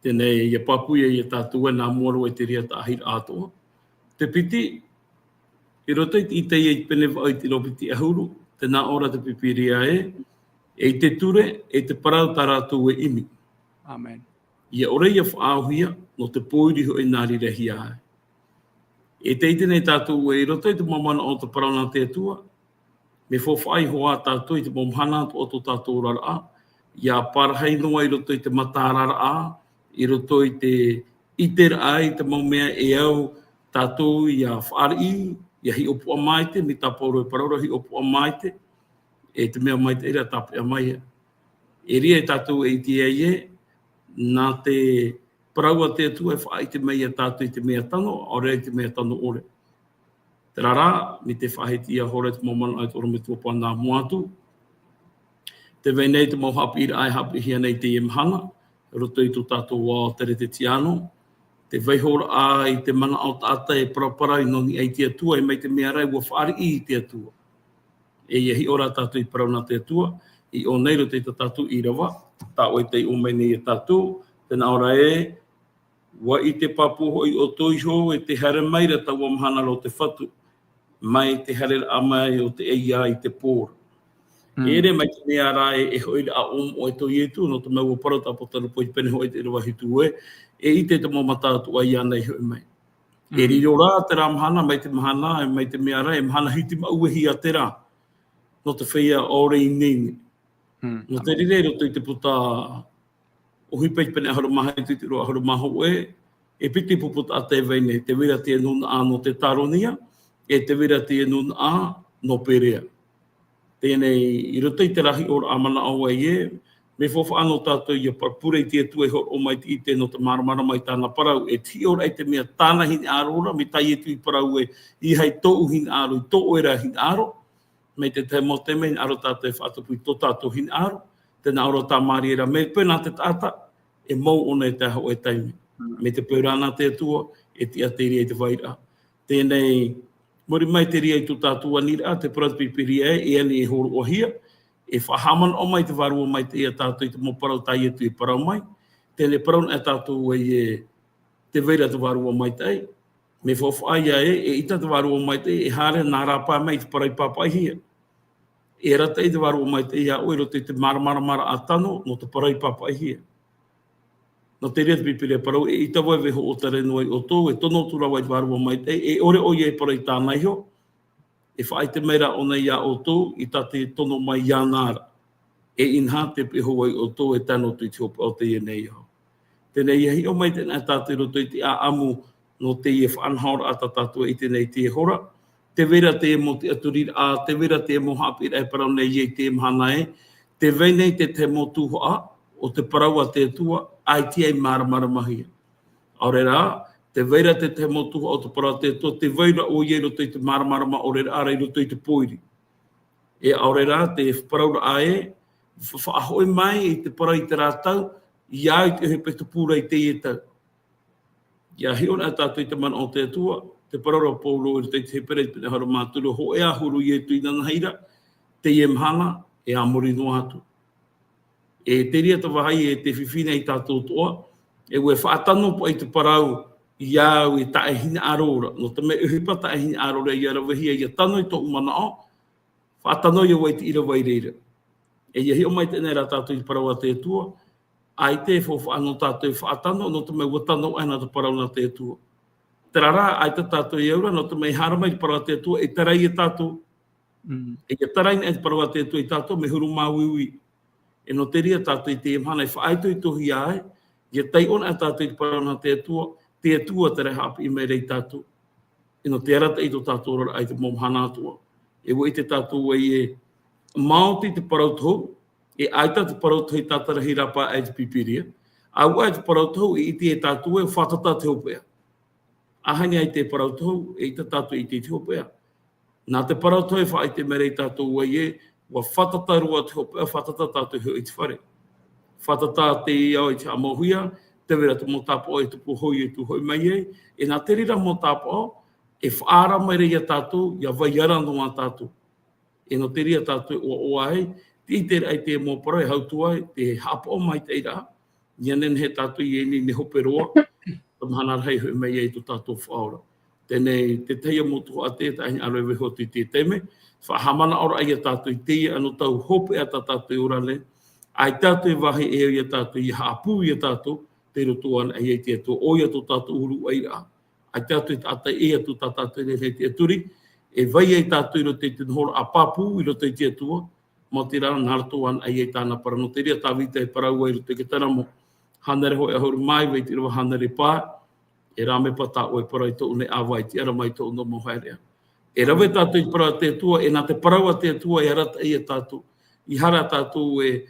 Teie nei, ʻia pāpū ia tātou ē nā mua roa i te reira taʻahiraʻa atoʻa. Te piti, i roto i te Isaia i te pene vaʻu i te ʻīrava piti ʻahuru, tē nā ʻō ra te Pīpīria ē, e i te ture, e te parau tā rātou e ʻimi. ʻĀmene. ʻIa ʻore ʻia faʻaauhia, nō te pōiri hoʻi nā reirahia ai. E tē ʻite nei tātou ē, i roto i te mau manaʻo o te parau nā te Atua, mea faufaʻa iho ā tātou i te mau mahana atoʻa o tō tātou oraraʻa, ʻia parahi noa i roto i te mataʻaraʻa, i roto i te ʻiteraʻa i te mau mea e au tātou ʻia fāriʻi, ʻia hiʻopoʻa maite, mai tā Pauro e parau ra hiʻopoʻa maite, e te mea maitaʻi ra tāpeʻa mai ia. E reira tātou e ʻite ai ē, nā te parau a te Atua e faʻaʻite mai ia tātou i te mea tano, ʻaore i te mea tano ʻore. Terā rā, mai te faʻahiti iho ra te mau manaʻo i te ʻorometua paʻi nā mua atu. Tē vai nei te mau haʻapiʻiraʻa e haʻapiʻihia nei i teie mahana, i roto i tō tātou ao Teretetiano. Te vaihoraʻa i te manaʻo taʻata e paraparau i nō niʻa i te Atua, e mai te mea ra ʻua fāriʻi i te Atua. E ʻia hiʻo rā tātou i parau nā te Atua, i ʻō nei roto i tā tātou ʻīrava, tā ʻoe tei ʻō mai nei ia tātou, tē nā ʻō ra ē, ʻua ʻite pāpū hoʻi ʻoutou iho, e tē haere mai ra taua mahana ra o te Fatu, mai te haereraʻa mai o te ʻeiā i te pō ra. Mm. E ʻere mai te mea ra ē, e hoʻiraʻa ʻōmoʻe tō Ietu, nō te mea ʻua parau tā Pōtaru paʻi i te pene hōʻē i te ʻīrava hitu ē, e ʻite te mau mata atoʻa iāna i hoʻi mai. E riro rā terā mahana, mai te mahana, mai te mea ra, e mahana hitimaʻuehia terā. Nō te feiā ʻaore ineine. Nō te reira i roto i te puta ʻohipa i te pene ʻahuru mā hitu i te ʻīrava ʻahuru mā hōʻē, e piti pupu taʻata e vai nei, te vai ra teie nūnaʻa nō Teuteronomio, e te vai ra teie nūnaʻa nō Perea. Teie nei, i roto i terā hiʻoraʻa manaʻo ē, mea faufaʻa nō tātou ʻia pa-, pure i te Atua e hōroʻa mai te ʻite nō te māramarama i tāna parau, e te hiʻoraʻa i te mea tāna hinaʻaro ra, mai tā Ietu i parau ē, ʻeiaha i tōʻu hinaʻaro, i tō ʻoe ra hinaʻaro, mai te tahi mau taime hinaʻaro tātou e faʻatupu i tō tātou hinaʻaro, tē nā ʻō ra tā Maria ra, mea peu nā te taʻata, e mau ʻōna i te hōʻē taime. Mm. Mai te peu ra nā te Atua, e tiʻa te reira i te vairaʻa. Teie nei, muri mai te reira i tō tātou aniraʻa, te parau te Pīpīria ē, e ani e hōroʻahia, e faʻahaʻamanaʻo mai te Vārua Maitaʻi ia tātou i te mau parau tā Ietu i parau mai, teie nei parau na tātou ē, tē vai ra te Vārua Maitaʻi, mea faufaʻa ïa ē, eʻita te Vārua Maitaʻi, e haere nā rāpae mai i te parau i pāpaʻihia. E arataʻi te Vārua Maitaʻi iā ʻoe i roto i te māramaramaraʻa tano, nō te parau i pāpaʻihia. Nō te reira te Pīpīria e parau, eʻita vau e hoʻo tere noa iā ʻoutou, e tono atu ra vau i te Vārua Maitaʻi, e ʻore ʻoia e parau i tāna iho, e faʻaʻite mai ra ʻōna iā ʻoutou, i tā te tono mai iāna ra. E inaha, tē piʻi hoʻi vau iā ʻoutou, e tae noa atu i te hopeʻa o teie nei ao. Teie nei, ʻia hiʻo mai teie tātou i roto i te ʻāʻamu nō teie faʻanahoraʻa tā tātou e ʻite nei i teie hora. Tē vai ra teie mau tiʻaturiraʻa, tē vai ra teie mau haʻapiʻiraʻa e parau nei ia i teie mahana ē. Tē vai nei te tahi mau tuhaʻa o te parau a te Atua, ʻaita e māramaramahia. ʻAore rā, tē vai ra te tahi mau tuhaʻa o te parau a te Atua, tē vai ra ʻoia i roto i te māramarama ʻore ra, ʻaore i roto i te pōiri. E ʻaore rā, te parauraʻa ē, fa-, faʻahoʻi mai i te parau i terā tau, ʻia au i te ʻohipa i tupu ra i teie tau. ʻIa hiʻo na tātou i te manaʻo o te Atua, te parau ra Paulo i roto i te Hepera i te pene ʻahuru mā toru, hōʻē ā huru Ietu inanahi ra, teie mahana, e a muri noa atu. E te reira te vāhi e te fifi nei tātou atoʻa, e ʻua faʻatano paʻi te parau ʻia au e taʻe hinaʻaro ra, nō te mea e ʻohipa taʻe hinaʻaro ra ʻia ravehia, ʻia tano i tōʻu manaʻo, faʻatano ʻia au i te ʻīrava i reira. E ʻia hiʻo mai teie nei rā tātou i te parau a te Atua, ʻaita e faufaʻa nō tātou e faʻatano, nō te mea ʻua tano aʻe na te parau nā te Atua. Terā rā, ʻaita tātou e au ra, nō te mea e haere mai te parau a te Atua, e tarai ia tātou. Mm. E ʻia tarai na te parau a te Atua ia tātou, mea huru māuiui. E nō te reira tātou i teie mahana e faʻaitoitohia ai, ʻia taiʻo na tātou i te parau nā te Atua, te Atua terā e haʻapiʻi mai ra ia tātou. E nō te arataʻi i tō tātou oraraʻa i te mau mahana atoʻa. E ʻua ʻite tātou ē, e maoti te parau tohu, e ʻaita te parau tohu e tātarahapa aʻe i te Pīpīria. ʻAuaʻe te parau tohu, e ʻite e tātou ē, fātata te hopeʻa. ʻAhani ʻaita e parau tohu, eʻita tātou e ʻite i te hopeʻa. Nā te parau tohu e faʻaʻite mai ra ia tātou ē, ʻua fātata roa te hopeʻa, fātata tātou e hoʻi i te fare. Fātata te ao i te haʻamauhia, tē vai ra te mau tāpaʻo e tupu hou e tupu hoʻi mai ai, e nā te reira mau tāpaʻo, e faʻaara mai ra ia tātou, ʻia vai ara noa tātou. E nō te reira tātou e ʻoaʻoa ai, te ʻiteraʻa i te mau parau e hau atu ai, te haʻapaʻo maitaʻi ra, ʻia nehenehe tātou i ʻō nei, e hope roa, te mahana rahi e hoʻi mai ai tō tātou Faʻaora. Teie nei, te tahi mau tuhaʻa atoʻa e taʻa hinaʻaro e vaiiho atu i te taime, faʻahaʻamanaʻoraʻa ia tātou i teie anō tau hopeʻa tā tātou e ora nei, ʻaita atoʻa e vāhi e au ia tātou, ʻia haʻapū ia tātou, tei roto anaʻe ia i te Atua, ʻoia tō tātou ʻūruʻairaʻa. ʻAita atoʻa e taʻata e ʻē atu tā tātou e nehenehe e tiʻaturi, e vai ai tātou i roto i te nohoraʻa pāpū, i roto i te Atua, maoti rā, nā roto anaʻe ia i tāna parau. Nō te reira Tāvita e parau ai i roto i te Taramo, hānere hōʻē ʻahuru mā iva i te ʻīrava hānere pae, e rave mai paʻi tāʻoe e parau i tōʻu nei ʻāvae, e tiʻa ra mai tōʻu mau haereʻa. E rave tātou i te parau a te Atua, e nā te parau a te Atua e arataʻi ia tātou. ʻEiaha tātou e,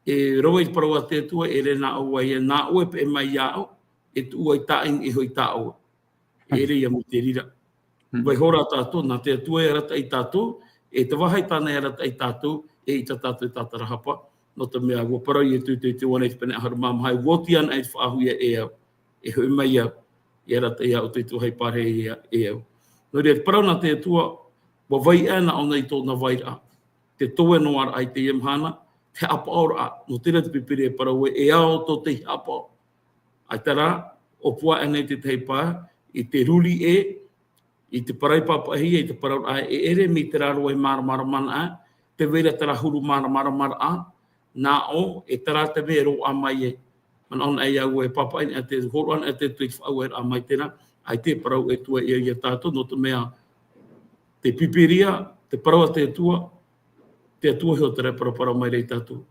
e rave i te parau a te Atua, e ʻere nā ʻō ai, e nā ʻoe e peʻe mai iāʻu, e tuʻu ai tāʻu i niʻa iho i tāʻoe. E ʻere ia mai te reira. Mm. Vaiiho rā tātou, nā te Atua e arataʻi ia tātou, e te vāhi tāna e arataʻi ia tātou, eʻita tātou e tātarahapa, nō te mea ʻua parau Ietu i te Ioane i te pene ʻahuru mā maha, ʻua oti anaʻe te faʻahuʻa e au, e hoʻi mai au, e arataʻi iāʻu te vāhi pārahi e au. Nō reira, te parau nā te Atua, ʻua vai aʻe na ʻōna i tōna vairaʻa, te toe noaraʻa i teie mahana, te haʻapaʻoraʻa, nō te reira te Pīpīria e parau ē, e ao tō te haʻapaʻo. ʻAita rā, ʻōpua aʻe nei te tahi pae, i te ruri ʻē, i te parau i pāpaʻihia, i te parau ra, e ʻere mai terā roa e māramarama na, tē vai ra terā huru māramarama ra, nā ʻō, e terā te mea e roaʻa mai ai. Manaʻo na e au e pāpaʻi na te hōroʻa na te Atua i te faʻaueraʻa mai terā, ʻaita e parau e Atua ia tātou, nō te mea, te Pīpīria, te parau a te Atua, te Atua iho terā e paraparau mai ra ia tātou.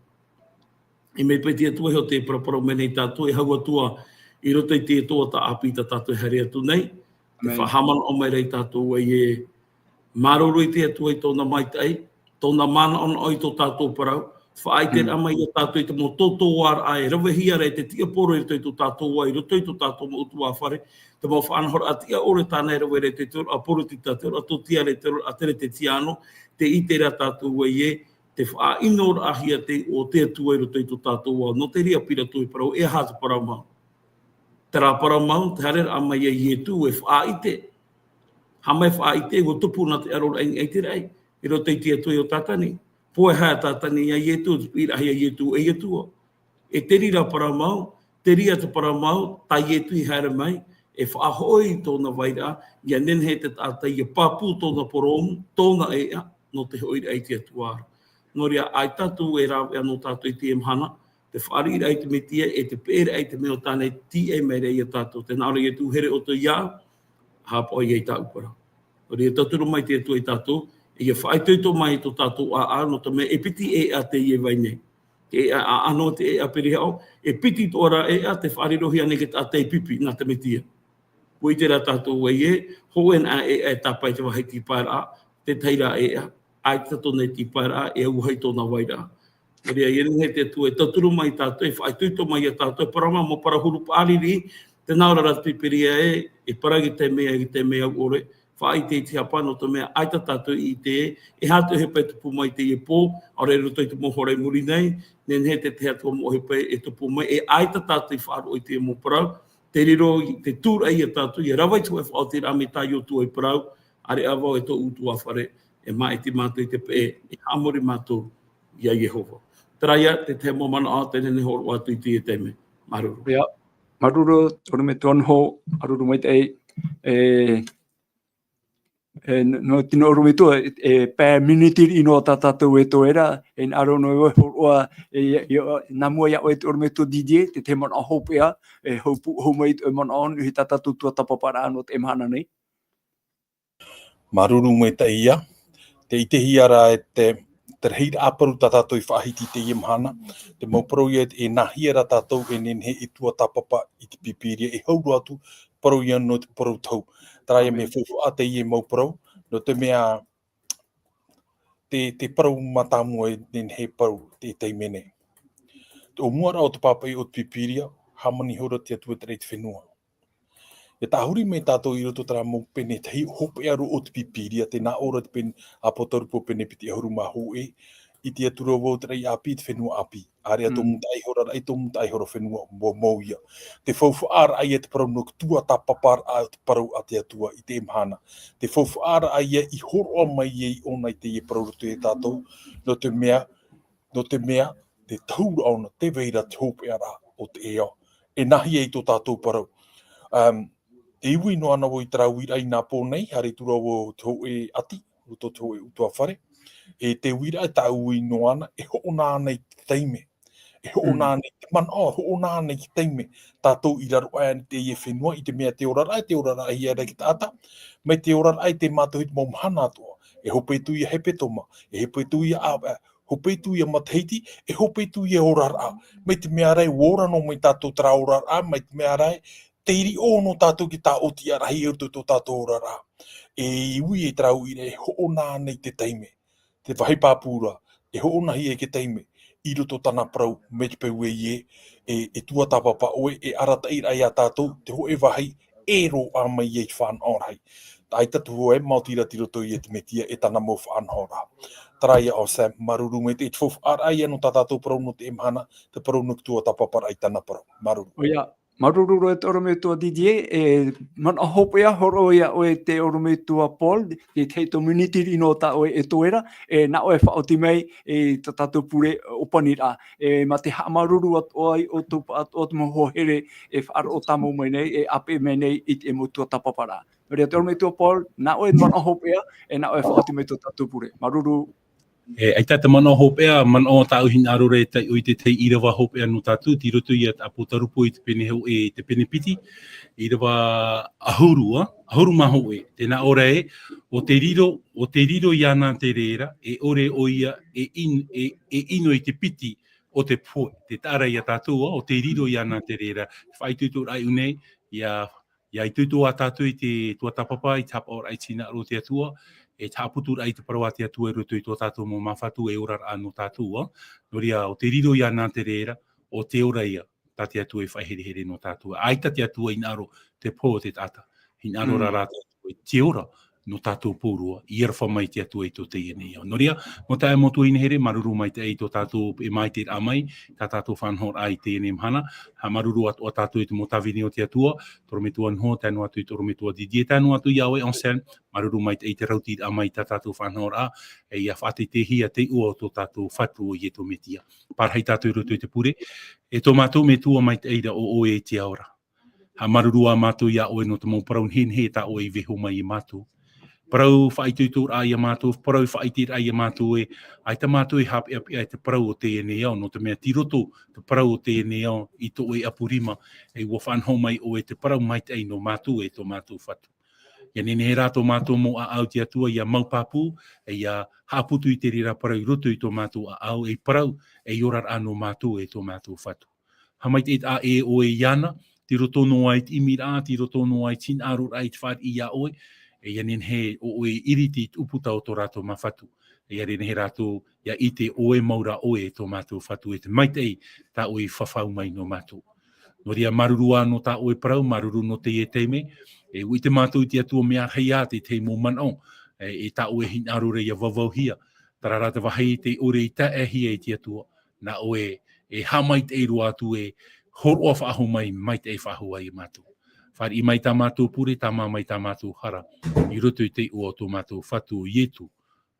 E mea paʻi te Atua iho tē paraparau mai nei ia tātou, e hau atu ā i roto i te toa tāʻāpī tā tātou e haere atu nei, tē faʻahaʻamanaʻo mai ra ia tātou ē, e māuruuru te Atua i tōna maitaʻi, tōna manaʻonaʻo i tō tātou parau, faʻaʻite ra mai ia tātou i te mau tōtōʻaraʻa e ravehia ra e te tiaporo i roto i tō tātou ā, i roto i tō tātou mau ʻutuāfare, te mau faʻanahoraʻa tiʻaʻore tāna e rave ra i te tōroʻa poritita, te tōroʻa tōtiare, te tōroʻa teretetiano, tē ʻite ra tātou ē, te faʻaʻinoraʻahia te, o te Atua i roto i tō tātou ao. Nō te reira Pirato e parau, e aha te parau mau. Terā parau mau, te haereraʻa mai a Ietu e faʻaʻite. Haere mai faʻaʻite, ʻua tupu na te ʻaroraʻa i niʻa i te raʻi, i roto i te Atua iho Tātani. Pō e haere Tātani ia Ietu, te piʻiraʻahia Ietu ei Atua. E te reira parau mau, te reira te parau mau, tā Ietu i haere mai, e faʻahoʻi tōna vairaʻa, ʻia nehenehe te taʻata ʻia pāpū tōna purōmu, tōna ʻēʻa, nō te hoʻiraʻa i te Atua ra. Nō reira, ʻaita atu e rāveʻa nō tātou i teie mahana, te fāriʻiraʻa i te Metia, e te peʻeraʻa i te mea o tāna e tīaʻi mai ra ia tātou. Tē nā ʻō ra Ietu, here ʻoutou iāʻu, haʻapaʻo ia i tāʻu parau. Nō reira, tauturu mai te Atua ia tātou, e ʻia faʻaitoito mai i tō tātou ʻāʻau, nō te mea e piti ʻēʻa teie e vai nei. Te ʻeʻa, ʻa, ʻano te ʻeʻa pirihaʻo, e piti atoʻa ra ʻeʻa, tē faʻarirohia nei e te taʻata e pipi, nā te Metia. ʻUa ʻite rā tātou ē, hōʻē nā ʻeʻa e tāpae i te vāhi tīpaeraʻa, te tahi rā ʻeʻa, ʻaita tōna tīpaeraʻa, e auahi tōna vairaʻa. Nō reira, ʻia nehenehe te Atua e tauturu mai ia tātou, e faʻaitoito mai ia tātou, e parau mau parau huru paʻari, tē nā ʻō ra te Pīpīria ē, e parau i te mea, i te mea ʻore, faʻaʻite i te hapa, nō te mea ʻaita tātou i ʻite, e aha te ʻohipa e tupu mai i teie pō, ʻaore i roto i te mau hora i muri nei, nehenehe te tahi atu mau ʻohipa e tupu mai, e ʻaita tātou i faʻaroʻo i teie mau parau, tē riro i te tūraʻi ia tātou, ʻia rave i te hōʻē faʻaotiraʻa mai tā Iosua i parau, ʻāreʻa vau e tōʻu ʻutuāfare, e māʻiti mātou i te peʻe, e haʻamori mātou ia Iehova. Terā ia, te tahi mau manaʻo, tē nehenehe e hōroʻa atu i teie taime. Māuruuru. ʻIa, māuruuru, ʻorometua Noho, māuruuru maitaʻi, e, e, nō, nō te ʻorometua, e, pae miniti riʻi noa tā tātou e toe ra, e hinaʻaro noa e hōroʻa, e, e, nā mua iā ʻoe te ʻorometua Didier, te tahi manaʻo hopeʻa, e, hōpū, hō mai i te manaʻo, nui tā tātou tuatāpaparaʻa nō teie mahana nei. Māuruuru maitaʻi ia. Tē ʻitehia ra e te, te rahiraʻa parau tā tātou i faʻahiti i teie mahana. Te mau parau ia e nāhea rā tātou e nehenehe e tuatāpapa i te Pīpīria e hau roa atu, parau ia nō te parau tohu. Terā ia mea faufaʻa teie mau parau, nō te mea te, te parau mātāmua e nehenehe e parau i te taime nei. Te ʻōmuaraʻa o te pāpaʻi o te Pīpīria, hāmani ihora te Atua i terā fenua. E tāhuri mai tātou i roto i terā mau pene tahi hopeʻa roa o te Pīpīria, tē nā ʻō ra te pene, ʻĀpōtarupo pene piti ʻahuru mā hōʻē, ʻite atu ra vau terā ʻāpī, te fenua ʻāpī. ʻĀreʻa tō Mm. mūtaʻa ihora raʻi, tō mūtaʻa ihora fenua, mau, mau ia. Te faufaʻaraʻa ia te parau nō te tuatāpaparaʻa o te parau a te Atua i teie mahana. Te faufaʻaraʻa ia i hōroʻa mai ai ʻōna i teie parau roto ia tātou, nō te mea, nō te mea, te tohu ra ʻōna, tē vai ra te hopeʻaraʻa o te ʻēʻa. E nāhea i tō tātou parau. Um, e ui noa ana vau i terā uiraʻa i nā pō nei, haere atu ra vau te hōʻē ʻati, roto te hōʻē ʻutuāfare. E te uiraʻa e tāʻu ui noa ana, e hoʻona ana i te taime. E hoʻona Mm. ana i te manaʻo, hoʻona ana i te taime. Tātou i raro aʻe i teie fenua, i te mea te oraraʻa, te oraraʻa ia ra i te taʻata. Mai te oraraʻa i te mātou i te mau mahana atoʻa. E hope atu ia hepetoma, e hope atu ia ʻāvaʻe, hope atu ia matahiti, e hope atu ia oraraʻa. Mai te mea ra ē, ʻua ora noa mai tātou terā oraraʻa, mai te mea ra ē, tei riʻo noa tātou i te tāʻotiʻaraʻa i roto i tō tātou oraraʻa. E ui e terā uiraʻa e hoʻona ana i te taime. Te vāhi pāpū ra, e hoʻonahia i te taime, i roto tāna parau, mai te peu ē, e, e tuatāpapa ʻoe, e arataʻiraʻa ia tātou, te hōʻē vāhi, e roaʻa mai ai te faʻanahoraʻa. ʻAita atu vau e maoti ra i roto ia te Metia e tāna mau faʻanahoraʻa. Terā ia ʻo Sam, māuruuru maitaʻi i te faufaʻaraʻa ia nō tā tātou parau nō teie mahana, te parau nō te tuatāpaparaʻa i tāna parau. Māuruuru. ʻOia, māuruuru roa e te ʻorometua Didier, e manaʻo hopeʻa, hōroʻa ia ʻoe te ʻorometua Paul, te tahi atu miniti riʻi noa tā ʻoe e toe ra, e nā ʻoe e faʻaoti mai, e tā tātou pure ʻōpaniraʻa. E mā te haʻamāuruuru atoʻa i ʻoutou pāʻatoʻa te mau hoa here, e faʻaroʻo tāmau mai nei, e ʻāpeʻe mai nei i te mau tuatāpaparaʻa. Nō reira, te ʻorometua Paul, nā ʻoe manaʻo hopeʻa, e nā ʻoe e faʻaoti mai tō tātou pure. Māuruuru. E, ʻaita te manaʻo hopeʻa, manaʻo tāʻu hinaʻaro ra e taiʻo i te tahi ʻīrava hopeʻa nō tātou, tei roto ia te ʻĀpōtarupo i te pene hōʻē, i te pene piti, ʻīrava ʻahuru, ā, ʻahuru mā hōʻē. Tē nā ʻō ra ē, ʻo te riro, ʻo te riro iāna te reira, e ʻore ʻoia, e in-, e, e ʻino i te piti o te pohe. Tē taʻa ra ia tātou, ā, ʻo te riro iāna te reira. Faʻaitoitoraʻa nei, ʻia ʻIa itoito ā tātou i te tuatāpapa, i te haʻapaʻoraʻa i te hinaʻaro o te Atua, e te haʻaputuraʻa i te parau a te Atua i roto i tō tātou mau māfatu e oraraʻa nō tātou, ā. Nō reira, ʻo te riro iāna te reira, ʻo te ora ia, tā te Atua e faʻaherehere nō tātou. ʻAita te Atua hinaʻaro te pohe o te taʻata. Hinaʻaro rā Mm. rā te Atua i te ora nō tātou pauroa, i aroha mai te Atua i tō teie nei ao. Nō reira, mau taeaʻe, mau tuahine here, māuruuru maitaʻi i tō tātou e maitaʻiraʻa mai, tā tātou faʻanahoraʻa i teie nei mahana, haʻamāuruuru atoʻa tātou i te mau tāvini o te Atua, te ʻorometua Noho, tae noa atu i te ʻorometua Didier, tae noa atu iā ʻoe Anselme, māuruuru maitaʻi i te rautiraʻa mai i tā tātou faʻanahoraʻa, e ʻia faʻateiteihia te iʻoa o tō tātou Fatu ʻo Iesu Mesia. Parahi tātou i roto i te pure, e tō mātou Metua maitaʻi ra ʻo ʻoe i te ao ra. Haʻamāuruuru ā mātou iā ʻoe nō te mau parau nehenehe tā ʻoe i vaiiho mai iā mātou. Parau faʻaitoitoraʻa iā mātou, parau faʻaʻiteraʻa iā mātou ē, ʻaita mātou e haʻapeʻapeʻa i te parau o teie nei ao, nō te mea tei roto te parau o teie nei ao i tō ʻoe ʻapu rima, e ʻua faʻanaho mai ʻoe te parau maitaʻi nō mātou e tō mātou Fatu. Ia nehenehe rā tō mātou mau ʻāʻau te Atua, ia mau pāpū, e ia haʻaputu i te reira parau i roto i tō mātou ʻāʻau, ei parau, ei oraraʻa nō mātou e tō mātou Fatu. Haʻamaitaʻi ā ʻoe iāna, tei roto noa i te ʻimiraʻa, tei roto noa i te hinaʻaroraʻa i te fāriʻi iā ʻoe, e ia nehenehe ʻo ʻoe e ʻiriti i te ʻūputa o tō rātou mau Fatu. E ia nehenehe rātou, ia ʻite ʻoe mau rā ʻoe e tō mātou Fatu, e te maitaʻi tā ʻoe i fafau mai nō mātou. Nō reira, māuruuru ā nō tā ʻoe parau, māuruuru nō teie taime, e ʻua ʻite mātou te Atua mea rahi ā te tahi mau manaʻo, e, e tā ʻoe hinaʻaro ra ia vauvauhia, terā rā te vāhi tei ʻore i taeaʻehia e te Atua, nā ʻoe e haʻamaitaʻi roa atu, e hōroʻa faʻahou mai, maitaʻi faʻahou ai mātou. Fāriʻi mai tā mātou pure, tāmā mai tā mātou hara, i roto i te iʻoa o tō mātou Fatu ʻo Ietu,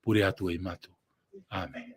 pure atu ai mātou. ʻĀmene.